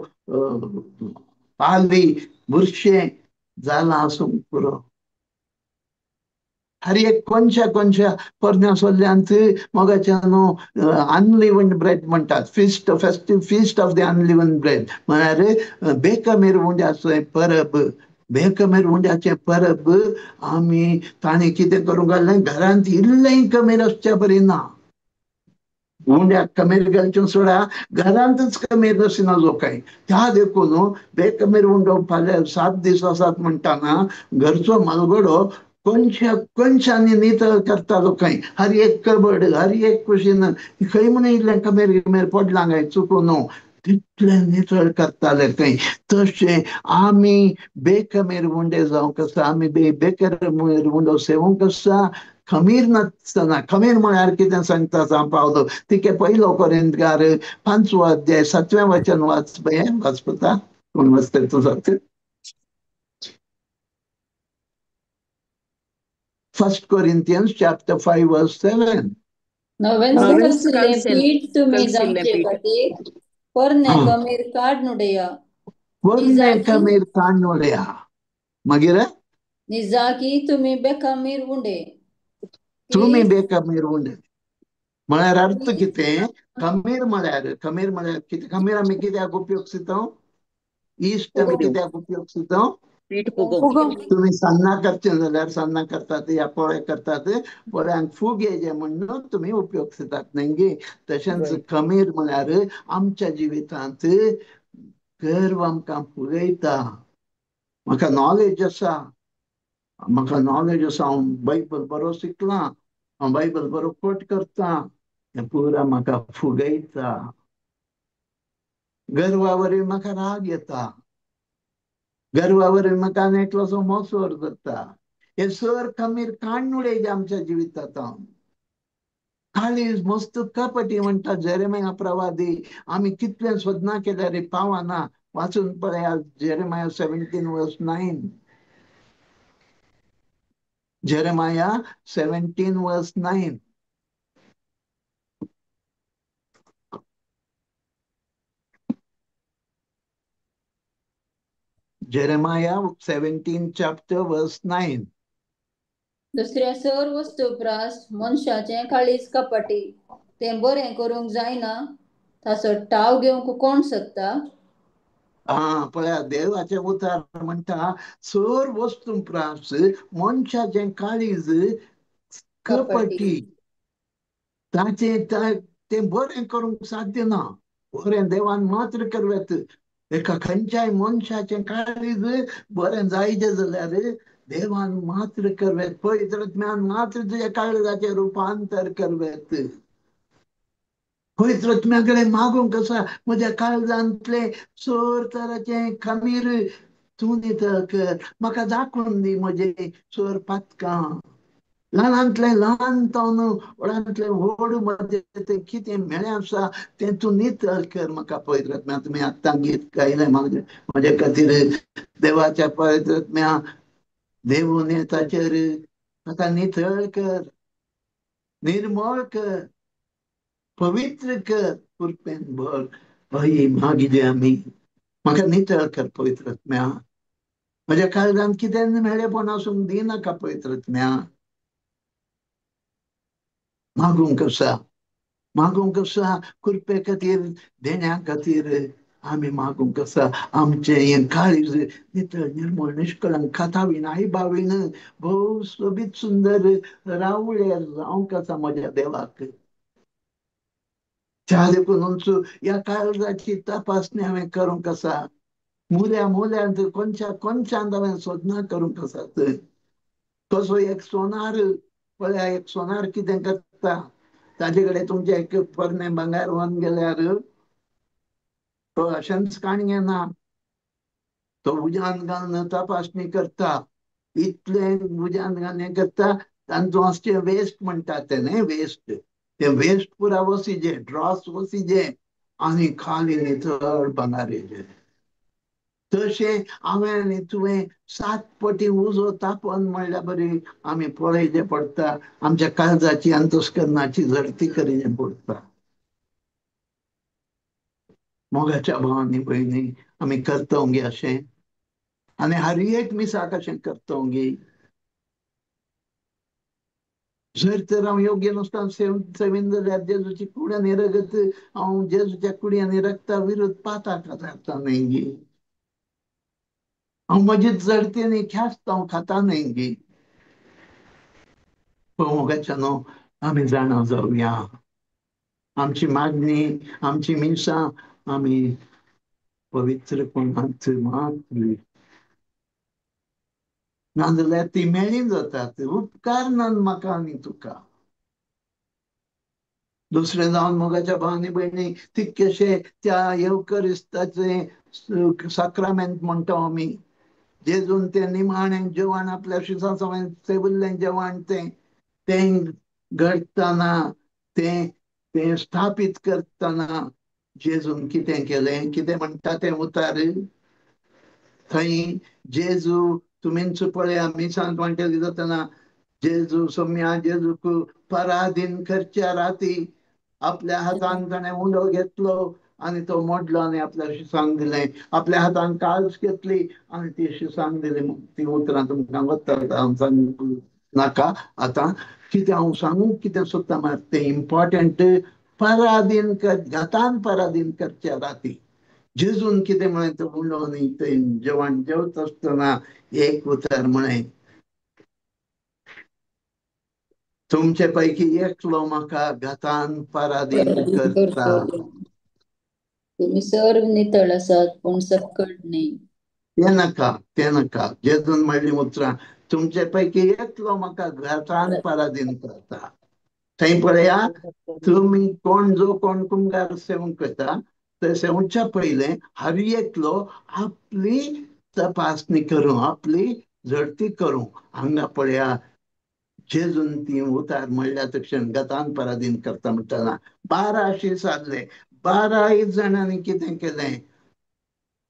पाली, बुरशें जालां आसूंक पुरो. हर एक कोनशा कोनशा पोरण्या सोल्ल्यांत मोगाच्या न्हू अनलिवन ब्रेड म्हणटात, feast festive feast of the unleavened bread म्हळ्यार बेकमेर उंड्याचो परब. बेकमेर उंड्याचें परब आमी ताणें कितें करूंक घातलें, घरांत इल्लेंय कमेर आसच्या बरी ना. उंड्याक कमेर घालचें सोडा, घरांतच कमेर आसना जो कांय. त्या देखून बेकमेर उंडो फाल्यां 7 दीस आसात म्हणटाना घरचो मालगडो कोनशा कोनशांनी नितळ करतालो खंय. हर एक कबड, हर एक कुशीन खंय म्हण इल्लें कमेर गिमेर पडलां काय चुकून न्हू, तितलें नितळ करताले खंय. तशें आमी बेखमीर उंडे जावंक आसा, आमी बेखमीर उंडो सेवूंक आसा खमीर नासतना. खमीर म्हळ्यार कितें सांगता सांग पावलो तिके पयलो कोरिंतकार 5वो अध्याय 7वें वचन वाच वाचपता. कोण वाचता तूं सांगता? 1 Corinthians chapter 5 verse 7. नवेंच कलसिल्लें पीठ तुमी जावचे खातीर पोरणे खमीर काडून उडया. पोरणे खमीर काडून उडया. मागीर निजाकी तुमी बेखमीर उंडे. तुमी बेखमीर उंडे म्हळ्यार अर्थ कितें? खमीर म्हळ्यार, खमीर म्हळ्यार कितें? खमीर आमी कित्याक उपयोगिता? इश्ट आमी कित्याक उपयोगिता? तुमी सान्नां करचें जाल्यार सान्नां करतात या पोळे करतात, पोळ्यांक फूग येयचे म्हणून तुमी उपयोगितात न्हय गे. तशेंच खमीर म्हळ्यार आमच्या जिवितांत गर्व आमकां फुगयता. म्हाका नॉलेज आसा, म्हाका नॉलेज आसा, हांव बायबल बरो शिकलां, हांव बायबल बरो कोट करता, हें पुरा म्हाका फुगयता. गर्वा वरवीं म्हाका राग येता, गर्वा वरवीं म्हाका आनी एकलोसो मोसोर जाता. हे सर खमीर काडून उडयचे आमच्या जिवितांत. काळीज मस्त कपटी म्हणटा जेरेमाया प्रवादी. आमी कितलें सोदना केल्यार पावना. वाचून पळया Jeremiah 17 verse 9. Jeremiah 17 verse 9. Jeremiah 17 chapter verse 9. दुसऱ्या सर वस्तू प्रास मनशाचें काळीज कपटी, तें बरें करूंक जायना, ताचो टाव घेवंक कोण शकता? आं पळया देवाचें उतार म्हणटा सर वस्तू प्रास मनशाचें काळीज कपटी, ताचें तें बरें करूंक साध्य ना. बरें देवान मात्र करवेत. एका खंयच्याय मनशाचें काळीज बरें जायचें जाल्यार देवान मात्र करवेत, पवित्र आत्म्यान मात्र तुज्या काळजाचें रुपांतर करवेत. पवित्र आत्म्या कडेन मागूंक आसा म्हज्या काळजांतलें सर तराचें खमीर तूं नितळ कर, म्हाका दाखोवन दी म्हजें सर पातकां. ल्हानांतलें ल्हान जावन व्हडांतलें व्हड म्हजें तें कितें मेळें आसा तें तूं नितळ कर म्हाका पवित्र आत्म्या. तुमी आत्तां गीत गायलें म्हजे खातीर देवाच्या पवित्र आत्म्या देवून ताचेर म्हाका नितळ कर, निर्मळ कर, पवित्र कर, कृपेन भर. हय मागीर आमी म्हाका नितळ कर पवित्र आत्म्या. म्हज्या काळजांत कितें मेळेपण आसूंक दिनाका पवित्र आत्म्या. मागूंक आसा, मागूंक आसा कृपे खातीर, देण्या खातीर आमी मागूंक आसा. आमचें हें काळीज नितळ निर्मळ निश्कळंक खातावीन आई बावीन भोव सोबीत सुंदर रावळे जावंक आसा म्हज्या देवाक. त्या देखून ह्या काळजाची तपासणी हांवें करूंक आसा. मुल्या मुल्यांत कोनशा कोनशांत हांवें सोदना करूंक आसात. कसो एक सोनार पळया, एक सोनार कितें करता, ताजे कडेन तुमचें एक पोरणें भांगर व्हरून गेल्यार तो अशेंच काणी घेना, तो उज्यान घालून तपासणी करता. इतलें उज्यान घालून हें करता, तांचो आसचें वेस्ट म्हणटा तें न्हय, वेस्ट, तें वेस्ट पुरा वसीजें, ड्रॉस वसीजें आनी खाली नितळ भांगर येजें. तशें हांवें आनी तुवें 7 पटी उजो तापोवन म्हणल्यार बरी आमी पळयचें पडटा, आमच्या काळजाची अंतस्करणाची झडती करचें पडटा. मोगाच्या भावांनी भयणी आमी करता गे अशें, आनी हर एक मिसाक अशें करता गे. जर तर हांव योग्य नासतना सेवेन जाल्यार जेजूची कूड आनी रगत हांव जेजूच्या कुडी आनी रगता विरुद्ध पाताक जाता न्हय गे. हांव म्हजी जडतेनी ख्यास्त हांव खाता न्हय गे. मोगाच्या न्हू आमी जाणा जावया, आमची मागणी आमची मिसां आमी पवित्रपणांत मात्र, नाजाल्यार ती मेळी जातात. उपकार ना म्हाका आनी तुका. दुसरें जावन मोगाच्या भावनी भयणी तितकेशे त्या येवकरिस्ताचें साक्रामेंत म्हणटा आमी, जेजून तें निमाणें जेवण आपल्या शिसां समेत सेविल्लें जेवण तें तें घडटना तें तें स्थापीत करतना जेजून कितें केलें, कितें म्हणटा तें उतार थंय जेजू तुमीच पळया मिसांत वांटेली जातना जेजू सोम्या जेजूक पराधीन करच्या राती आपल्या हातान ताणें उंडो घेतलो आनी तो मोडलो आनी आपल्या शिसांक दिलें, आपल्या हातान काल्स घेतली आनी ती शिसांक दिली. ती उतरां तुमकां वता सांगू नाका आतां, कितें हांव सांगूंक कितें सोदता म्हळ्यार तें इम्पॉर्टंट पराधीन कर घातान पराधीन करच्या राती जेजून कितें म्हळें, तो उंडो आनी तें जेवण जेवता आसतना एक उतर म्हळें, तुमचे पैकी एकलो म्हाका घातान पराधीन करता. तुम्ही सर्व नितळ आसात पूण सक्कड न्ही. तें नाका, तें नाका. जेजून म्हणली उतरां, तुमचे पैकी एकलो म्हाका घातान पराधीन करता. थंय पळया तुमी कोण जो कोण कुमगार सेवंक वता ते सेवच्या पयलें हर एकलो आपली तपासणी करूं, आपली झडती करूं. हांगा पळया जेजून ती उतार म्हणल्या तक्षण गतान पराधीन करता म्हणटना 12 सारले, 12 जाणांनी कितें केलें,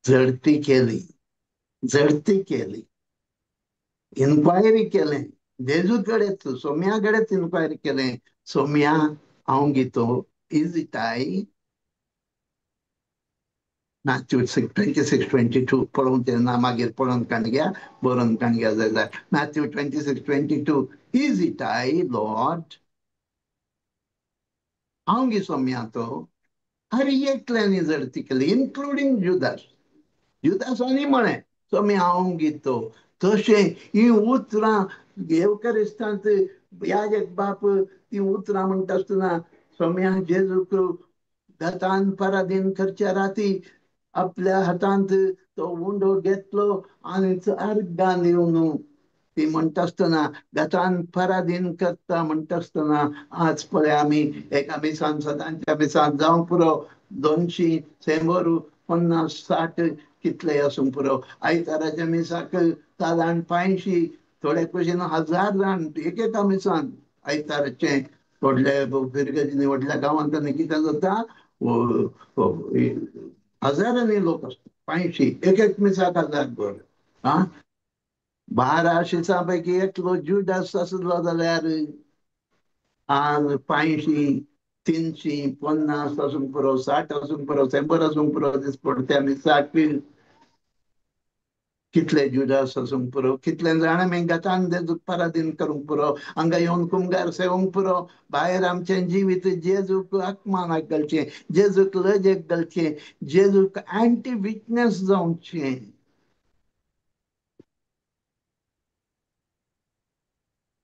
झडती केली, झडती केली, इन्क्वायरी केलें. जेजू कडेच सोम्या कडेच इन्क्वायरी केलें, सोम्या हांव घेतो, is it I? Matthew 26:22 पळोवचें ना, मागीर पळोवन काणग्या बरोवन काणग्या जाल्यार Matthew 26:22 is it I Lord? हांव गे सोम्या तो. हर एकल्यानी झडती केली, इन्क्लुडींग जुदास. जुदासांनी म्हळें सोम्या हांव घेतो. तशें ही उतरां येवकरिस्तांत याजक बाप ती उतरां म्हणटा आसतना सोम्या जेजूक घातान पराधीन करच्या राती आपल्या हातांत तो उंडो घेतलो आनी अर्गान येवन ती म्हणटा आसतना घातान पराधीन करता म्हणटा आसतना आज पळय आमी एका मिसान सदांच्या मिसान जावंक पुरो 200 100 50 60 कितले आसूंक पुरो, आयताराच्या मिसाक सादारण 500, थोडे कुशीन 1000 जाण एक एका मिसान आयताराचें. व्हडल्या फिरगजीनी व्हडल्या गांवांत कितें जाता, हजारांनी लोक आसता, 500 एक एक मिसाक 1000 भर. आं 12 शिसां पैकी एकलो जुदास आसलो जाल्यार आज 500 300 50 आसूंक पुरो, 60 आसूंक पुरो, 100 आसूंक पुरो, दिसपडटे आमी 60 कितले जुदास आसूंक पुरो, कितले जाण आमी घातान जेजूक पराधीन करूंक पुरो, हांगा येवन कुमगार सेवंक पुरो, भायर आमचें जिवीत जेजूक अपमानाक घालचें, जेजूक लजेक घालचें, जेजूक एंटी विटनेस जावचें.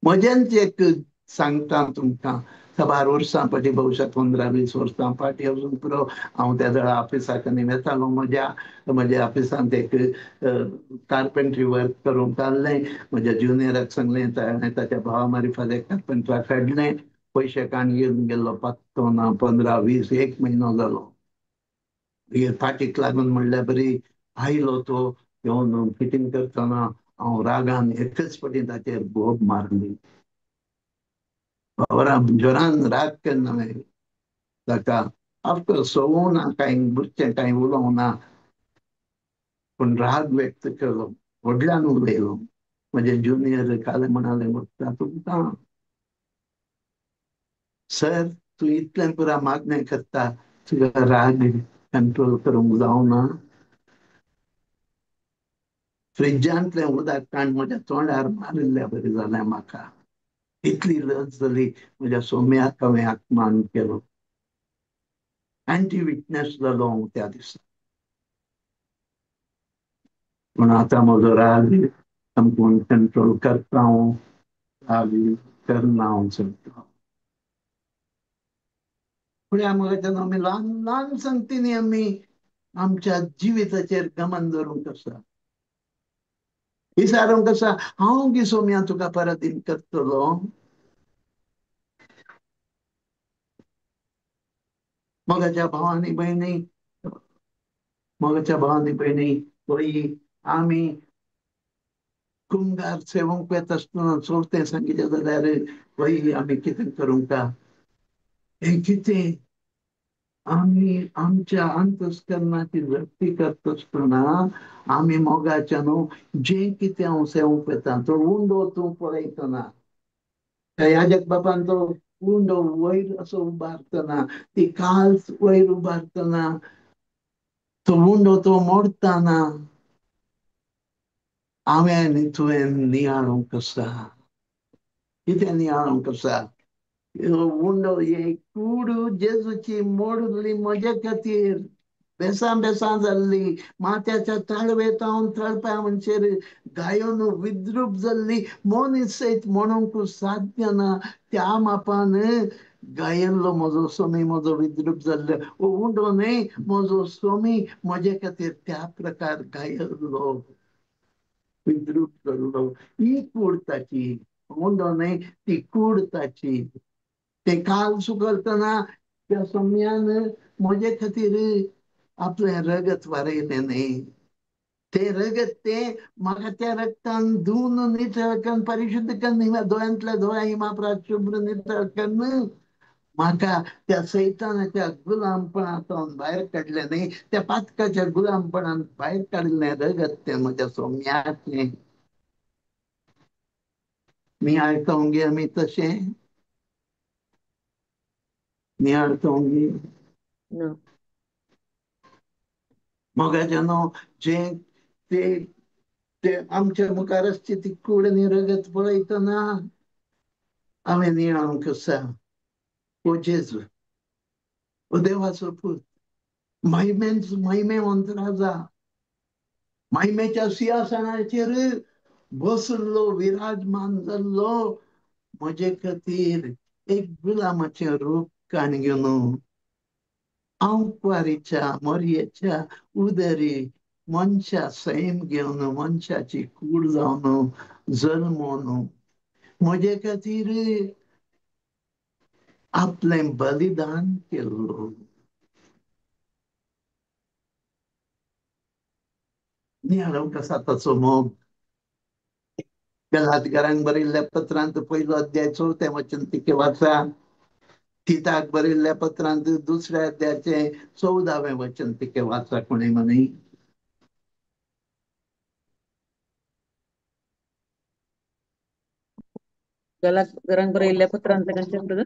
म्हजेंच एक सांगता तुमकां, साबार वर्सां फाटीं, भोवशा 15-20 वर्सां फाटीं वचूंक पुरो, हांव त्या वेळार ऑफिसाक आनी वेतालो. म्हज्या म्हज्या ऑफिसांत एक कार्पेंट्री वर्क करूंक घाल्लें. म्हज्या ज्युनियराक सांगलें, ताणें ताच्या भावा मारिफाद एक कार्पेंट्राक हाडलें. पयशे काण घेवन गेल्लो, पत्तो ना, 15-20 एक म्हयनो जालो. फाटीक लागून म्हणल्यार बरी आयलो तो येवन फिटींग करतना हांव रागान एकच फावटी ताचेर बोब मारली. जोरान राग केन्ना ताका ऑफकोर्स सोवूं ना, कांय बुरचें कांय उलोवंक ना, पूण राग व्यक्त केलो, व्हडल्यान उलयलो. म्हजे ज्युनियर काले म्हणाले, म्हणटा तुमकां सर, तूं इतलें पुरा मागणें करता, तुका राग कंट्रोल करूंक जावना. फ्रिजांतलें उदक काण म्हज्या तोंडार मारिल्ल्या बरी जालें म्हाका. इतली लज जाली, म्हज्या सोम्याक हांवें अपमान केलो, एंटी विटनेस जालो हांव त्या दिसा. पूण आतां म्हजो राग सामको कंट्रोल करता हांव, राग करना हांव चलता. फुडें आमकां आमी ल्हान ल्हान संगतींनी आमी आमच्या जिविताचेर गमन दवरूंक आसा, विचारूंक आसा, हांव गी सोम्या तुका पराधीन करतलो. मोगाच्या भावानी भयणी, मोगाच्या भावानी भयणी, पळय आमी कुमगार सेवंक वेता आसतना चवथें सांगितलें जाल्यार पळय आमी कितें करूंक हें कितें आमी आमच्या अंतस्करणाची जप्ती करता आसतना आमी मोगाच्या न्हू जें कितें हांव सेवंक वेता तो उंडो तूं पळयतना, याजक बाबान तो उंडो वयर असो उबारतना, ती काल्स वयर उबारतना, तो उंडो तो मोडतना हांवें आनी तुवें नियाळूंक आसा. कितें नियाळूंक आसा? उंडो हे कूड जेजूची मोडली म्हजे खातीर, बेसां बेसां जाल्ली, माथ्याच्या तळवेतावन तळप्या म्हणचेर गायोन विद्रूप जाल्ली, मनीस सयत म्हणूंक साध्य ना त्या मापान गायल्लो म्हजो स्वामी म्हजो विद्रूप जाल्लो उंडो न्हय, म्हजो स्वामी म्हजे खातीर त्या प्रकार गायल्लो विद्रूप जाल्लो. ही कूड ताची, उंडो न्हय ती कूड ताची. ते काल सुकलतना त्या स्वाम्यान म्हजे खातीर आपलें रगत वारयलें न्हय, तें रगत तें म्हाका त्या रगतान धुवन नितळ कन्न परिशुद्ध कन्न दोळ्यांतल्या दोळ्या हिमाप्रात शुभ्र नितळ कन्न म्हाका त्या सैतानाच्या गुलामपणांतून भायर काडलें न्हय, त्या पातकाच्या गुलामपणांत भायर काडलें रगत तें म्हज्या सोम्याचें. नियाळटा गे आमी तशें नियाळटा गे? मोगाच्या न्हू जें ते ते आमच्या मुखार आसची ती कूड आनी रगत पळयतना हांवें नियाळूंक आसा, ओ जेजू, ओ देवाचो पूत, महिमेंच महिमेवंत राजा, महिमेच्या सिंहासनाचेर बसलो विराजमान जाल्लो, म्हजे खातीर एक गुलामाचें रूप काण घेवन आंकवारीच्या मोरयेच्या उदरी मनशा सैम घेवन मनशाची कूड जावन जल्मोन म्हजे खातीर आपलें बलिदान केल्लो. नियाळूंक आसा ताचो मोग. गलातकारांक बरयल्ल्या पत्रांत पयलो अध्याय चवथें वचन तिके वाचा, तिताक बरयल्ल्या पत्रांत दुसऱ्या अध्यायाचें 14वें वचन तिके वाचा. कोणी म्हणी गलातकारांक बरयल्ल्या पत्रांतलें खंयचें ब्रदर?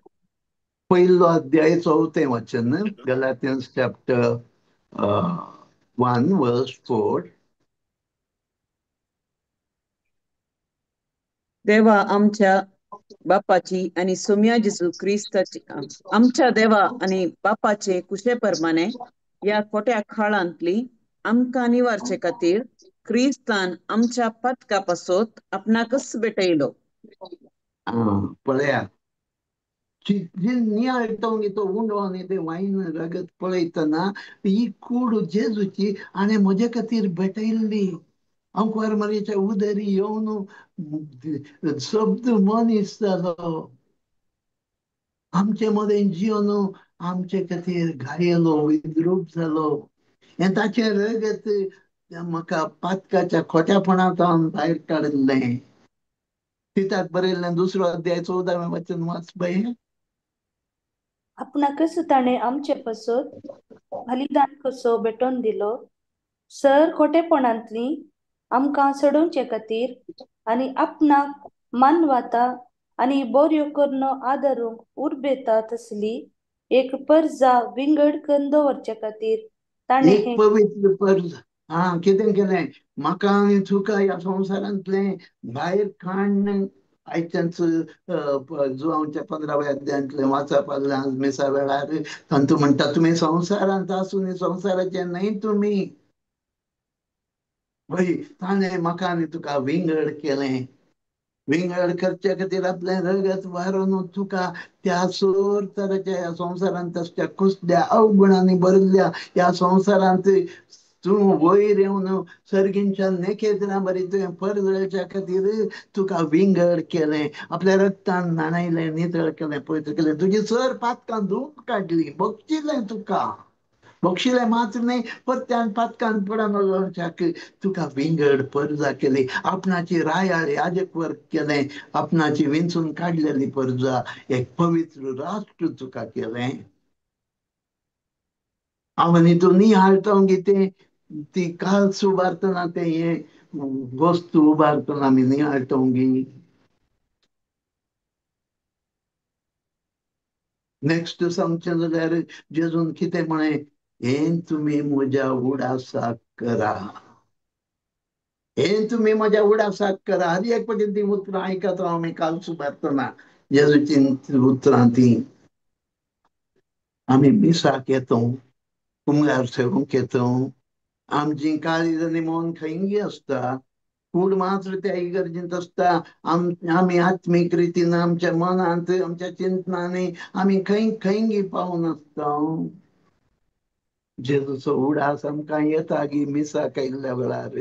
पयलो अध्याय 4थें वचन, गलातियन्स चॅप्टर 1 वर्स 4. देवा आमच्या बापाची आनी सोम्या जेजू क्रिस्ताची, आमच्या देवा आनी बापाचे कुशे परमाने ह्या खोट्या खाळांतली आमकां निवारचे खातीर क्रिस्तान आमच्या पातका पासत आपणाकच भेटयलो. पळया नियाळटा तो उंडो आनी ते वायन रगत पळयतना ही कूड जेजूची आनी म्हजे खातीर भेटयल्ली. आंकवार मारयेच्या उदरी येवन शब्द मनीस जालो, आमचे मदें जिवन आमचे खातीर घायलो विद्रूप जालो. हें ताचें रगत म्हाका पातकाच्या खोट्यापणांत भायर काडिल्लें. तिताक बरयल्लें दुसरो अध्याय 14वें वचन वाच बाय. आपणाकच ताणें आमचे पासत बलिदान कसो भेटोवन दिलो, सर खोटेपणांतली आमकां सोडोवचे खातीर आनी आपणाक मानवाता आनी बऱ्यो करून आदरूंक उर्बेता तसली एक परजा विंगड करून दवरचे खातीर ताणें एक पवित्र परजा. हा, कितें केलें म्हाका आनी तुका ह्या संवसारांतलें भायर काडून आयच्याच जुवांवच्या 15व्या अध्यायांतलें वाचप आसलें मिसा वेळार. तांतू म्हणटा तुमी संवसारांत आसून संवसाराचे न्हय तुमी. हय, ताणें म्हाका आनी तुका विंगड केलें. विंगड करचे खातीर आपलें रगत वारोवन तुका त्या सोर तराच्या ह्या संवसारांत आसच्या कुसल्या अवगुणांनी भरिल्ल्या ह्या संवसारांत तूं वयर येवन सर्गींच्या नेकेत्रां बरी तुवें परजळच्या खातीर तुका विंगड केलें, आपल्या रक्तान न्हाणयलें, नितळ केलें, पवित्र केलें, तुजी सर पातकां धुवन काडली, बक्षिलें तुका, बक्षिलें मात्र न्हय परत्यान पातकान पडन तुका विंगड परजा केली, आपणाची रायाळ याजक वर्ग केलें, आपणाची विंचून काडलेली परजा, एक पवित्र राष्ट्र तुका केलें. हांव आनी तूं निहाळटा गी ती काल्स उबारतना, ते हे वस्तू उबारतना आमी निहाळटा गी. नेक्स्ट सांगचें जाल्यार जेजून कितें म्हळें, हें तुमी म्हज्या उडासाक करा, हें तुमी म्हज्या उडासाक करा. हर एक पटी ती उतरां आयकता आमी काल्स उबारतना जेजूची उतरां ती. आमी मिसाक येतो, कुमगार सेवूंक येतो, आमची काळीज आनी मन खंयगी आसता, कूड मात्र त्या इगर्जेंत आसता. आमी आत्मीक रितीन आमच्या मनांत आमच्या चिंतनांनी आमी खंय खंयगी पावून आसता. जेजूचो उडास आमकां येता गी मिसाक आयिल्ल्या वेळार.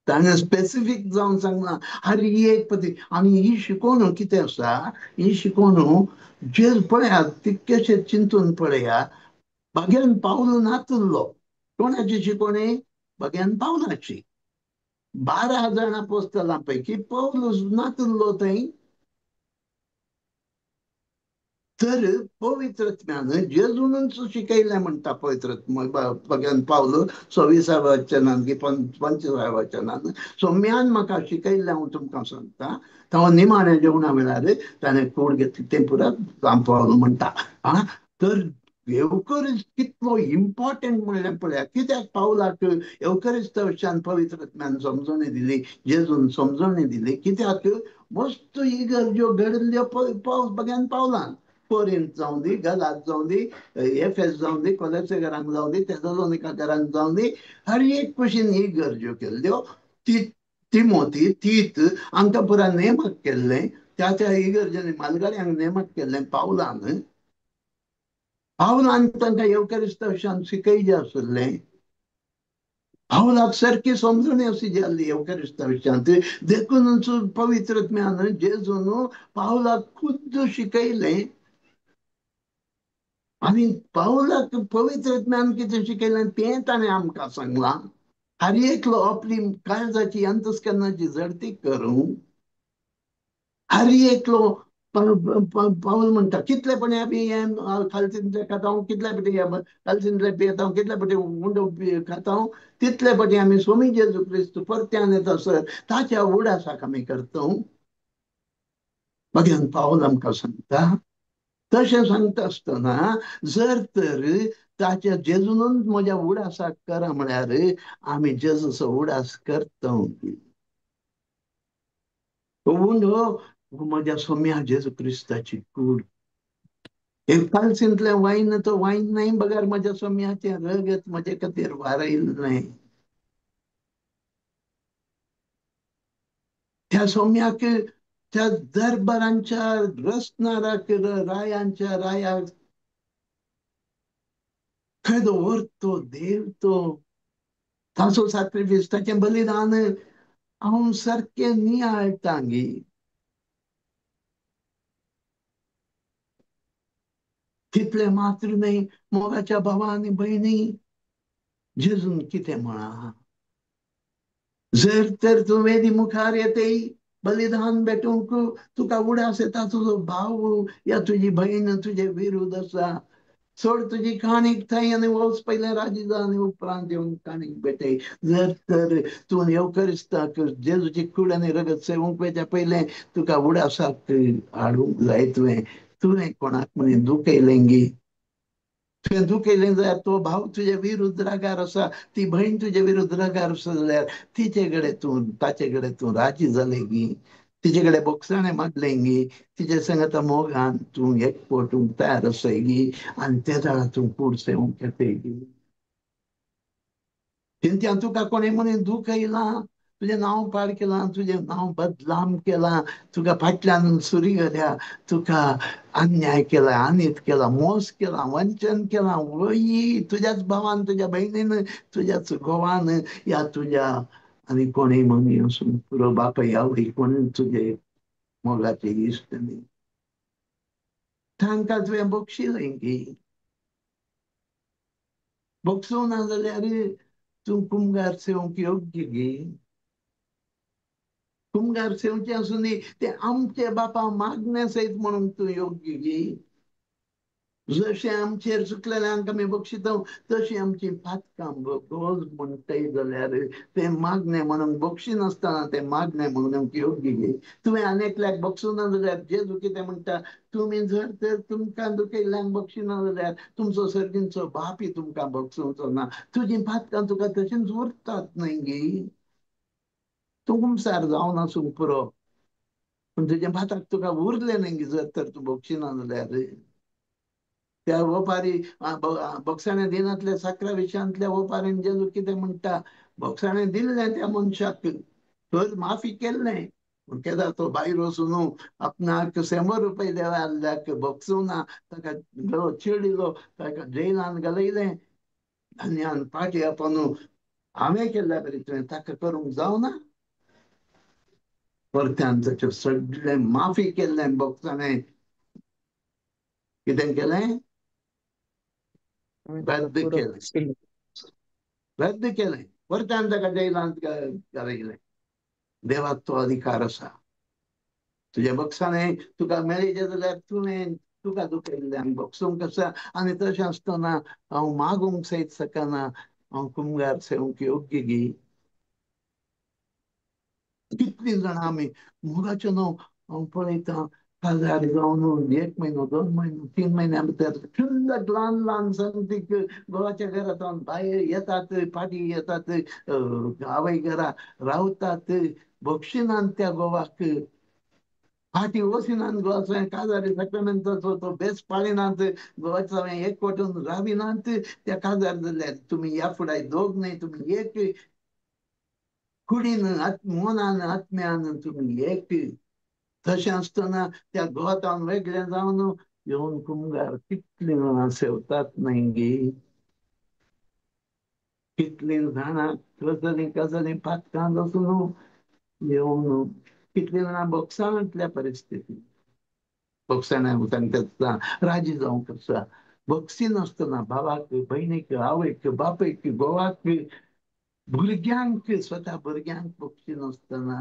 ताणें स्पेसिफीक जावन सांगलां हर एक पदी. आनी ही शिकोवन कितें आसा, ही शिकोवन जेज पळयात तितकेशें चिंतून पळया, भग्यान पावल नातुल्लो. कोणाची शिकोवणी? भग्यान पावलाची. 12 जाणां पोस्तालां पैकी पावल नातुल्लो थंय. तर पवित्रत्म्यान जेजूनच शिकयलें म्हणटा पवित्र भग्यान पावल 26 वचनान की 25 वचनान सोम्यान म्हाका शिकयल्लें हांव तुमकां सांगता. तो निमाण्या जेवणा वेळार ताणें कूड घेतली तें पुरात पावल म्हणटा. आं, तर येवकरिस्त कितलो इम्पॉर्टंट म्हणलें पळया. कित्याक पावलाक येवकरिस्त विशयान पवित्रत्म्यान समजणी दिली, जेजून समजणी दिली. कित्याक मस्त इगर्ज्यो घडिल्ल्यो पावस बग्यान पावलान, कोरिंत जावं दी, गलात जावं दी, एफेस जावं दी, कोलेसे घरांक जावं दी, तेसलोनिका घरांक जावं दी, हर एक भशेन इगर्ज्यो केल्ल्यो. ती तिमोती तीत हांकां पुरा नेमक केल्लें, त्या त्या इगर्जांनी मालगाड्यांक नेमक केल्लें पावलान. पावलान तांकां येवकरिस्त विशयान शिकयलें आशिल्लें. पावलाक सारकी समजणी अशी जाल्ली येवकरिस्त विशयांत. देखूनच पवित्र ज्ञान जेजून पावलाक खुद्द शिकयलें. आनी पावलाक पवित्र ज्ञान कितें शिकयलें तें ताणें आमकां सांगलां. हर एकलो आपली काळजाची अंतस्करणाची झडती करूं. हर एकलो पावल म्हणटा कितले पणी आमी हें खालसींतले खाता, कितले पटी खालसींतले पियेता, कितले पटी उंडो खाता, तितले पटी आमी स्वामी जेजू क्रिस्त परत्यान येता सर ताच्या उडासाक आमी करता. मागीर पावल आमकां सांगता. तशें सांगता आसतना जर तर ताच्या जेजूनच म्हज्या उडासाक करा म्हळ्यार आमी जेजूचो उडास करता. उंडो म्हज्या सोम्या जेजू क्रिस्ताची कूड, एक कालसींतलें वायन तो वायन न्हय बगर म्हज्या सोम्याचें रगत म्हजे खातीर वारयलें. त्या सोम्याक त्या दरबारांच्या रसनाराक रायांच्या रायाक केदो व्हरतो देव तो, ताचो साक्रिफीस ताचें बलिदान हांव सारकें नियाळटा गी. तितलें मात्र न्हय मोगाच्या भावा आनी भयणी, जेजून कितें म्हळां, जर तर तूं वेदी मुखार येतय बलिदान भेटूंक तुका उडास येता तुजो भाव या तुजी भयण तुजे विरुद्ध आसा, सोड तुजी काणीक थंय आनी वच पयलें राजी जा आनी उपरांत येवन काणीक भेटय. जर तर तूं येवकरिस्ताक जेजूची कूड आनी रगत सेवूंक वयच्या पयलें तुका उडासाक हाडूंक जाय. तुवें तुवें कोणाक म्हणून दुखयलें गी, तुवें दुखयलें जाल्यार तो भाव तुजे विरुद्ध रागार आसा, ती भयण तुजे विरुद्ध रागार आसा जाल्यार तिचे कडेन तूं ताचे कडेन तूं राजी जालें गी, तिचे कडेन बोगसाणें मागलें गी, तिचे संगता मोगान तूं एकवटूंक तयार आसाय गी आनी ते जाणा तूं कूड सेवूंक येतय गी. चिंत्यान तुका कोणें म्हणून दुखयलां, तुजें नांव पाड केलां, तुजें नांव बदलाम केलां, तुका फाटल्यान सुरी घाल्या, तुका अन्याय केला, अनीत केला, मोस केला, वंचन केलां, वय तुज्याच भावान, तुज्या भयणीन, तुज्याच घोवान या तुज्या आनी कोणूय मनी आसूं पुरो, बापाय आवय कोणूय तुजे मोगाचे इश्ट न्ही, तांकां तुवें बक्षिलें की? बक्षूंक ना जाल्यार तूं कुमगार सेवंक योग्य गी? कुमगार सेवचें आसूं न्ही, तें आमचे बापा मागणे सयत म्हणूंक तूं योग्य गी? जशें आमचेर चुकलेल्यांक आमी बक्षिता तशी आमची पातकां रोज म्हणटाय जाल्यार तें मागणें म्हणूंक बक्षिनासतना तें मागणें म्हणूंक योग्य गी? तुवें आनी एकल्याक बक्षूना जाल्यार जेजू कितें म्हणटा, तुमी जर तर तुमकां दुखयल्ल्यांक बक्षिना जाल्यार तुमचो सर्गींचो बापय तुमकां बक्षुचो ना. तुजीं पातकां तुका तशींच उरतात न्हय गी? तूं कुमसार जावन आसूंक पुरो, पूण तुजें पातक तुका उरलें न्हय गी जर तर तूं बक्षिना जाल्यार? त्या वपारी बक्षाणे दिनांतल्या साकरा विशयांतल्या वपारीन जेजू कितें म्हणटा, बक्षाणे दिल्लें त्या मनशाक, तर माफी केल्लें, पूण केदा तो भायर वचून आपणाक 100 रुपये देवाल्याक बक्षूना, ताका गळो चिडिलो, ताका जेलान घालयलें, आनी पाटी आपणू हांवें केल्ल्या बरी तुवें ताका करूंक जावना. परत्यान ताचें सगळें माफी केल्लें बक्षाणे कितें केलें? रद्द केलें, रद्द केलें, परत्यान ताका जेलांत घालयलें. देवाक तो अधिकार आसा. तुज्या बक्षाणे तुका मेळचें जाल्यार तुवें तुका दुखयल्ल्यांक बक्षूंक आसा. आनी तशें आसतना हांव मागूंक सयत शकना, हांव कुमगार सेवंक योग्य गी? कितलीं जाणां आमी मोगाचें न्हू हांव पळयतां, काजार जावन 1 म्हयनो, 2 म्हयनो, 3 म्हयन्या भितर शुल्लक ल्हान ल्हान संगतीक घोवाच्या घरांत भायर येतात, फाटीं येतात, आवय घरा रावतात, बक्षिनात त्या घोवाक, फाटीं वचनात घोवाचो काजारी साक्रामेंताचो तो बेस पाळिनात, घोवाचो एक वटून राविनात. त्या काजार जाल्यार तुमी ह्या फुडें दोग न्हय, तुमी एक कुडीन, मनान, आत्म्यान तुमी एक. तशें आसतना त्या गोवातान वेगळें जावन येवन कुमगार कितलीं जाणां सेवतात न्हय गी? कितलीं जाणां कसलीं कसलीं पातकां आसून येवन कितलीं जाणां बक्षाणांतल्या परिस्थिती, बक्षाणां सांगता राजी जावंक आसा, बक्षिनासतना भावाक, भयणीक, आवयक, बापयक, घोवाक, भुरग्यांक, स्वता भुरग्यांक बक्षिनासतना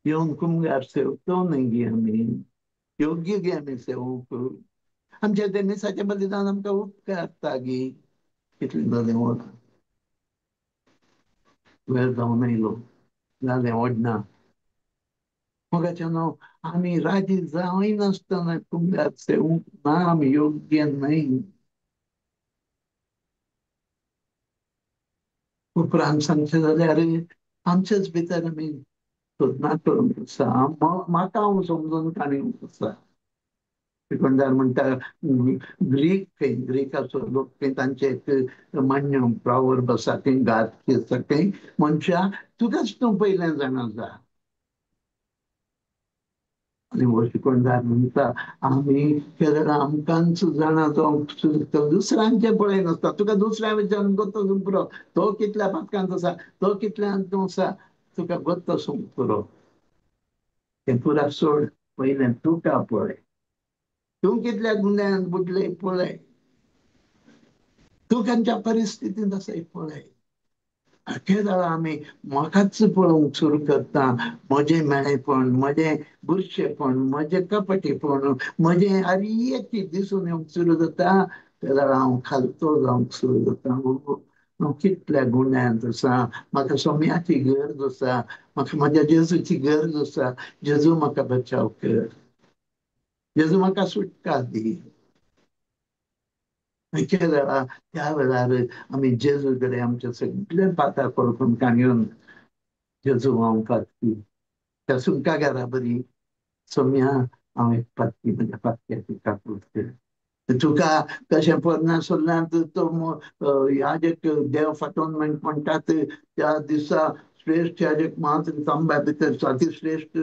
येवन कुमगार सेवतो न्हय गी आमी? योग्य गी आमी सेवंक? आमच्या ते मिसाच्या बलिदान आमकां उपकारता गी? कितलें जालें वरां, वेळ जावन आयलो, जालें ओडना. मोगाचें न्हू आमी राजी जायनासतना कुमगार सेवंक ना, आमी योग्य न्हय. उपरांत सांगचें जाल्यार आमचेच भितर आमी सोदना करूंक आसा. म्हाका हांव समजून काणूंक आसा. तिकोंडार म्हणटा ग्रीक खंय, ग्रीकाचो लोक खंय, तांचे एक मान्य प्रॉवर्ब आसा खंय, गात आसा खंय, मनशा तुकाच तूं पयलें जाणा जा. आनी हो शिकोणदार म्हणटा आमी केरळा आमकांच जाणा जावंक दुसऱ्यांचें पळयनासता, तुका दुसऱ्या विचारून गोत्तो पुरो, तो कितल्या पातकांत आसा, तो कितल्यांत आसा, तुका गोत्तो पुरो, तें पुरा सोड, पयलें तुका पळय, तूं कितल्या गुन्यांत बुडले पळय, तूं खंयच्या परिस्थितींत आसा पळय. केदळा आमी म्हाकाच पळोवंक सुरू करता, म्हजें मेळेपण, म्हजें बुरशेपण, म्हजें कपटीपण, म्हजें हर एक दिसून येवंक सुरू जाता, तेदळा हांव खालतो जावंक सुरू जाता. हांव कितल्या गुन्यांत आसा, म्हाका सोम्याची गरज आसा, म्हाका म्हज्या जेजूची गरज आसा, जेजू म्हाका बचाव कर, जेजू म्हाका सुटका दी. केदळा त्या वेळार आमी जेजू कडेन आमच्या सगळे पाता पळोवन काणयेवन, जेजू हांव पातकी, त्या सुंकागारा बरी सोम्या हांव एक पातकी, म्हज्या पातक्याची काकूट कर. तुका तशें पोरण्या सोल्ल्यांत तो याजक देव फाटोवन म्हणटात त्या दिसा श्रेश्ठ याजक मात्र तांब्या भितर अतिश्रेश्ठ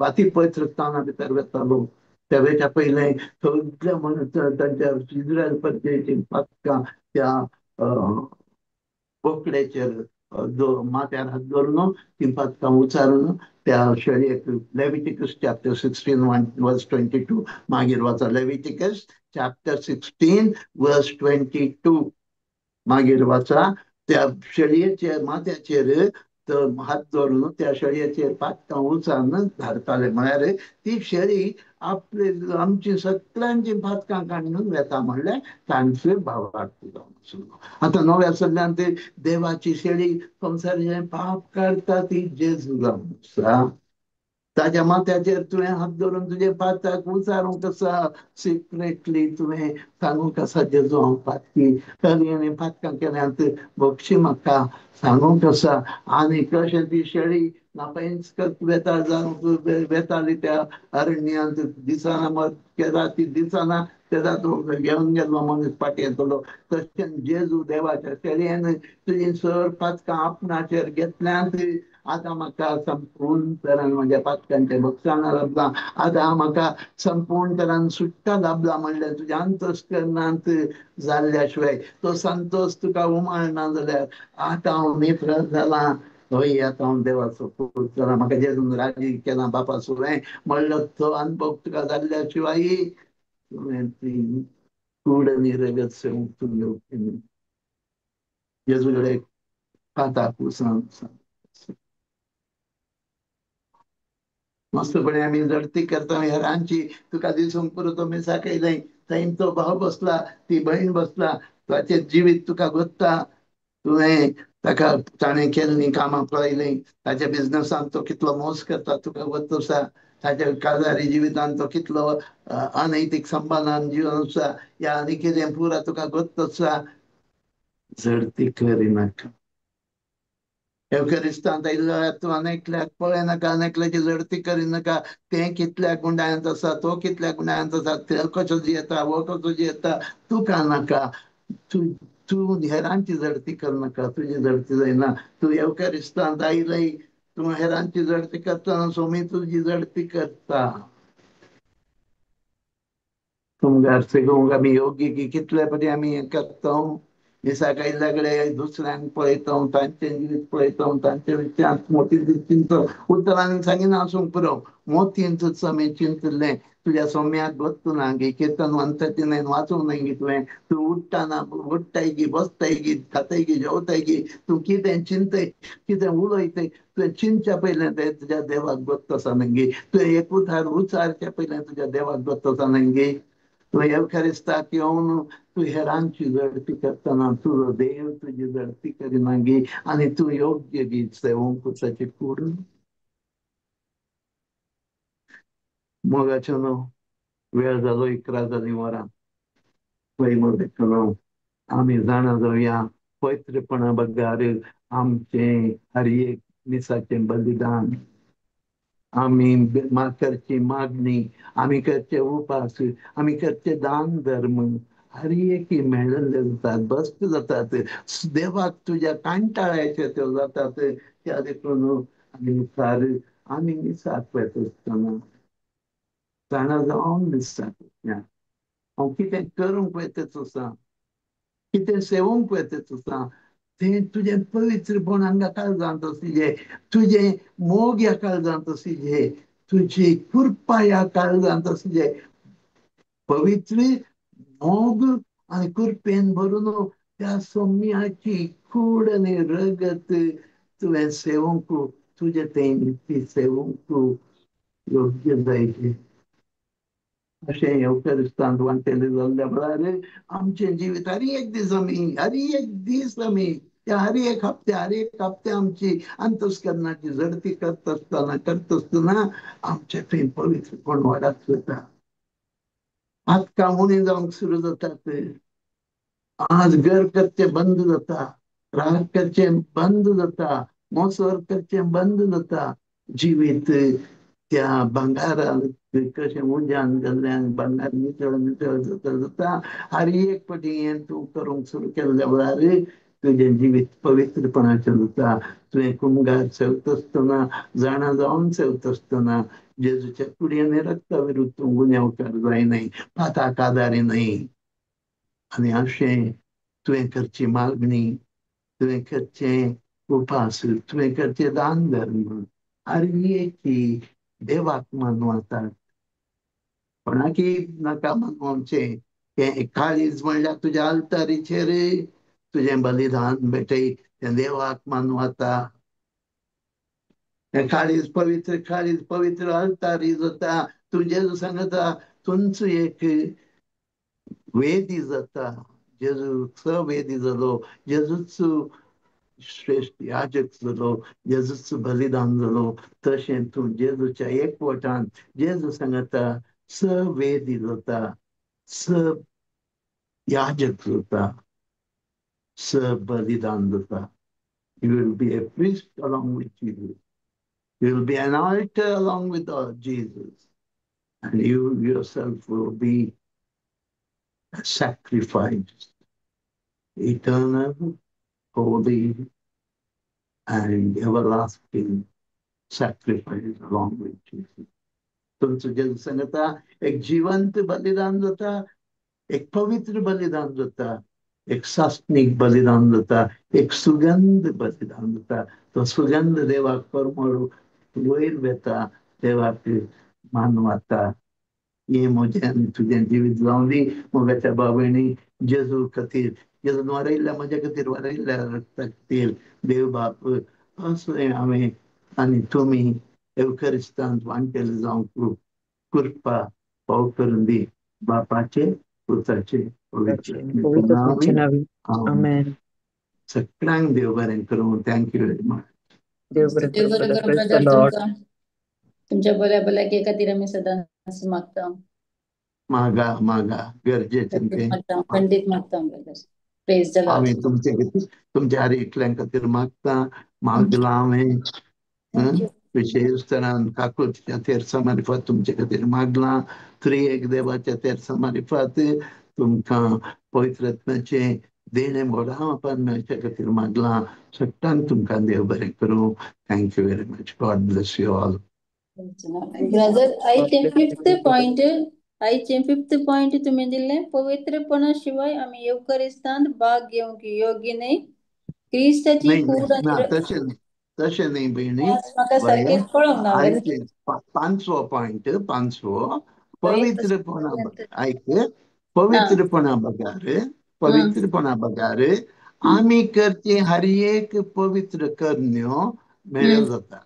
अति पवित्र स्थाना भितर वेतालो. त्या वेच्या पयलें सगळ्या तांच्या इस्रायल परजेची पातकां त्या बोकड्याचेर माथ्यार हात दवरून ती पातकां उचारून त्या शेळयेक. लेविटिकस चॅप्टर 16 वर्स 22 मागीर वाचा. लेविटिकस चॅप्टर 16 वर्स 22 मागीर वाचा. त्या शेळयेचेर माथ्याचेर हात दवरून त्या शेळयेचेर पातकां उचारून धाडटाले. म्हळ्यार ती शेळी आपले आमची सगळ्यांची पातकां काडून वेता म्हणल्यार तांचे भावार्थ जावन आसलो. आतां नव्या सगळ्यान ते देवाची शेळी संवसाराचें पाप काडटा ती जेजू जावन आसा. ताज्या माथ्याचेर तुवें हात दवरून तुजें पातक उचारूंक आसा. सिक्रेटली तुवें सांगूंक आसा, जेजू हांव पातकी, आनी पातकां केल्यांत, बक्षी म्हाका सांगूंक आसा. आनी कशें ती शेळी नापायंच वेता जावन वेताली त्या अरण्यांत, दिसाना राती दिसाना तेदा तो घेवन गेल्लो मनीस फाटी येतलो. तशें जेजू देवाच्या शेळयेन तुजी सर पातकां आपणाचेर घेतल्यांत. आतां म्हाका संपूर्ण तरान म्हज्या पातकांचें बक्षाण लाबलां, आतां म्हाका संपूर्ण तरान सुट्टा लाबला. म्हणल्यार तुज्या अंतस्करणांत जाल्ल्या शिवाय तो संतोश तुका उमाळना जाल्यार आतां हांव नितळ जालां, हय आतां हांव देवाचो पूत जाला, म्हाका जेजून राजी केला बापा सुवें म्हणलो तो अनुभव तुका जाल्ल्या शिवाय तुवें ती कूड आनी रगत सेवंक तूं घेवची. जेजू कडेन पाताक सांग मस्तपणे आमी झडती करता हेरांची. तुका दिसूंक पुरो तो मिसाक येयलें, थंय तो भाव बसला, ती भयण बसला, ताचें जिवीत तुका गोत्ता. तुवें ताका ताणें केल्लीं कामां पळयलीं, ताच्या बिजनसान तो कितलो मोस करता तुका गोत्त आसा, ताच्या काजारी जिवितान तो कितलो अनैतीक संबंदान जिवन आसा, या आनी कितें पुरा तुका गोत्त आसा. झडती करिनाका. एवखरिस्तांत आयिल्लो तूं अनेकल्याक पळयनाका, अनेकल्याची झडती करिनाका. तें कितल्या गुंडायांत आसा, तो कितल्या गुंडायांत आसा, ते कसो जियेता, हो कसो जियेता, तुका नाका. तूं तूं हेरांची झडती करनाका, तुजी झडती जायना. तूं एवखरिस्तांत आयलय, तूं हेरांची झडती करतना सोमी तुजी झडती करता. तुमकां सेगूंक आमी योग्य की कितले परी आमी हें करता. मिसाक आयिल्ल्या कडेन दुसऱ्यांक पळयता, तांचें जिवीत पळयता, तांचे विचार मोतींत चिंत उतरांनी सांगिना आसूंक पुरो, मोतींतच आमी चिंतलें. तुज्या सोम्याक गोत्त ना गी, किर्तन 139 वाचूंक ना गी तुवें. तूं उठ्ठा उठ्ठाय गी, बसताय गी, खाताय गी, जेवताय गी, तूं कितें चिंतय कितें उलयतय, तुवें चिंतच्या पयलें तें तुज्या देवाक गोत्त आसा न्ही. तुवें एक उतार उचारच्या पयलें तुज्या देवाक गोत्त आसा न्ही. तूं एवखरिस्ताक येवन तूं हेरांची झडती करतना तुजो देव तुजी झडती करिना गी, आनी तूं योग्य गी सेवंक ताची कूड. मोगाचो न्हू वेळ जालो 11 जालीं वरां. पळय मोगाचो न्हू आमी जाणा जावया पवित्रपणा बगार आमचें हर एक मिसाचें बलिदान, आमी करची मागणी, आमी करचे उपास, आमी करचे दान धर्म हर एक मेळिल्ले जातात, भश्ट जातात. देवाक तुज्या कांटाळ्याचे त्यो जातात. त्या देखून आमी मुखार आमी मिसाक वयता आसतना जाणा जावन मिसाक वचया. हांव कितें करूंक वयताच आसा, कितें सेवूंक वयताच आसा, तें तुजें पवित्रपण हांगा काळजांत आशिल्लें, तुजें मोग ह्या काळजांत आशिल्लें, तुजी कृपा ह्या काळजांत आशिल्लें. पवित्र मोग आनी कृपेन भरून त्या सोम्याची कूड आनी रगत तुवें सेवूंक, तुजें तें ती सेवूंक योग्य जायची. अशें येवकरिस्तांत वांटेले जाल्ल्या वेळार आमचें जिवीत हर एक दीस आमी, हर एक दीस आमी त्या हर एक हप्ते हर एक हप्ते आमची अंतस्करणाची झडती करता आसतना करता आसतना आमचें थंय पवित्रपण वाडत वता. आतां उणें जावंक सुरू जातात. आज घर करचें बंद जाता, राग करचें बंद जाता, मोसर करचें बंद जाता. जिवीत त्या भांगारान कशें उज्यान जाल्ल्यान भांगार नितळ नितळ जाता जाता. हर एक पटी हें तूं करूंक सुरू केल्ल्या वेळार तुजें जिवीत पवित्रपणाचें जाता. तुवें कुमगार सेवता आसतना, जाणा जावन सेवता आसतना जेजूच्या कुडी आनी रक्ता विरुद्ध तूं गुन्यांवकार जायनाय, पाताक आदारी न्हय. आनी अशें तुवें करची मागणी, तुवें करचें उपास, तुवें करचें दान धर्म हर एकी देवाक मानवतात. कोणाकी नाका मानवचें. हें काळीज म्हणल्यार तुज्या आल्तारीचेर तुजें बलिदान भेटय, तें देवाक मानवता. हें काळीज पवित्र, काळीज पवित्र आल्तारी जाता. तूं जेजू सांगता तुमचो एक वेदी जाता. जेजू स वेदी जालो, जेजूच श्रेश्ठ याजक जालो, जेजूच बलिदान जालो. तशें तूं जेजूच्या एकवटान जेजू सांगता स वेदी जाता, स याजक जाता, स बलिदान जाता. You will be a priest along with Jesus. You will be an altar along with Jesus. And you yourself will be a sacrifice, eternal, holy, and everlasting sacrifice along with Jesus. तुमचो जेजू सांगता एक जिवंत बलिदान जाता, एक पवित्र बलिदान जाता, एक सासणीक बलिदान जाता, एक सुगंध बलिदान जाता. तो सुगंध देवाक परमळ वयर वेता, देवाक मानवता. हें म्हजें आनी तुजें जिवीत जावं दी मोगाच्या भाव भयणी. जेजू खातीर, जेजून वारयल्ल्या म्हज्या खातीर वारयल्ल्या रक्ता खातीर देव बाप असलें हांवें आनी तुमी एवकरिस्तांत वांटेल जावंक कृपा फाव करून दी. बापाचे, पुताचे, पवित्र पवित्र आत्म्याच्या नावी. आमेन. सगळ्यांक देव बरें करूं. Thank you very much. देव बरें देव करूं बरें ब्रदर. करूं प्रेज the brother Lord. तुमकां. तुमच्या बऱ्या भलायके खातीर आमी सदांच मागता. मागा मागा गरजेचें खंडीत तें मागता, खंडीत मागता ब्रदर. प्रेज the Lord. हांवें तुमचे खातीर, तुमच्या हर एकल्यां खातीर मागता, मागलां हांवें. Thank you. विशेश तरान काकुळच्या तेर्सा मारिफात तुमचे खातीर मागलां. त्रिएक देवाच्या तेर्सा मारिफात तुमकां पवित्र आत्म्याचें देणें व्हडा मापान मेळचे खातीर मागलां. सगळ्यांक तुमकां देव बरें करूं. Thank you very much. God bless you all. Brother, आयचें फिफ्थ पॉयंट, आयचें फिफ्थ पॉयंट तुमी दिल्लें, पवित्रपणा शिवाय आमी येवकरिस्तांत भाग घेवंक योग्य न्हय. क्रिस्ताची नाही कूड ना, आनी तशें न्ही, तशें न्ही भयणी. म्हाका सारकें कळोंक ना. आयचे पांचवो पॉयंट, पांचवो पवित्रपणा. आयक, पवित्रपणा बगार, पवित्रपणा बगार आमी करचे हर एक पवित्र करण्यो मेळ्यो जाता.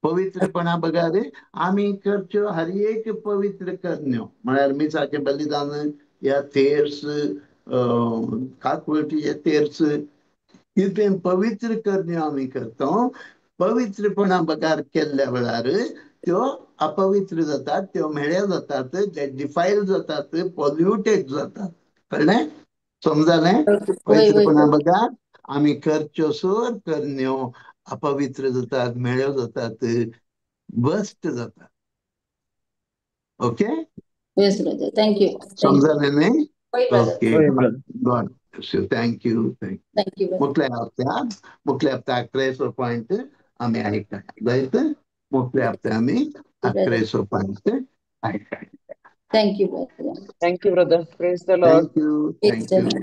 पवित्रपणा बगार आमी करच्यो हर एक पवित्र करण्यो म्हळ्यार मिसाचें बलिदान या तेर्स, काकुळटीचे तेर्स, कितें पवित्र करण्यो आमी करता, पवित्रपणा बगार केल्ल्या वेळार त्यो अपवित्र जातात, त्यो म्हेळे जातात, ते डिफायल जातात, पॉल्युटेड जातात. कळ्ळें? समजालें? पवित्रपणा बगार आमी करच्यो सर करण्यो अपवित्र जातात, म्हेळ्यो जातात, भश्ट जातात. Okay? Yes brother, thank you. समजालें न्ही? Okay. हय. God bless you. Thank you. Thank thank you. मुखल्या हप्त्याक, मुखल्या हप्त्या अकरासो पॉयंट आमी आयकया जायत. मुखल्या हप्त्या आमी अकरासो point आयकया. Thank you brother. Thank you brother. Praise the Lord. Thank you. Thank you.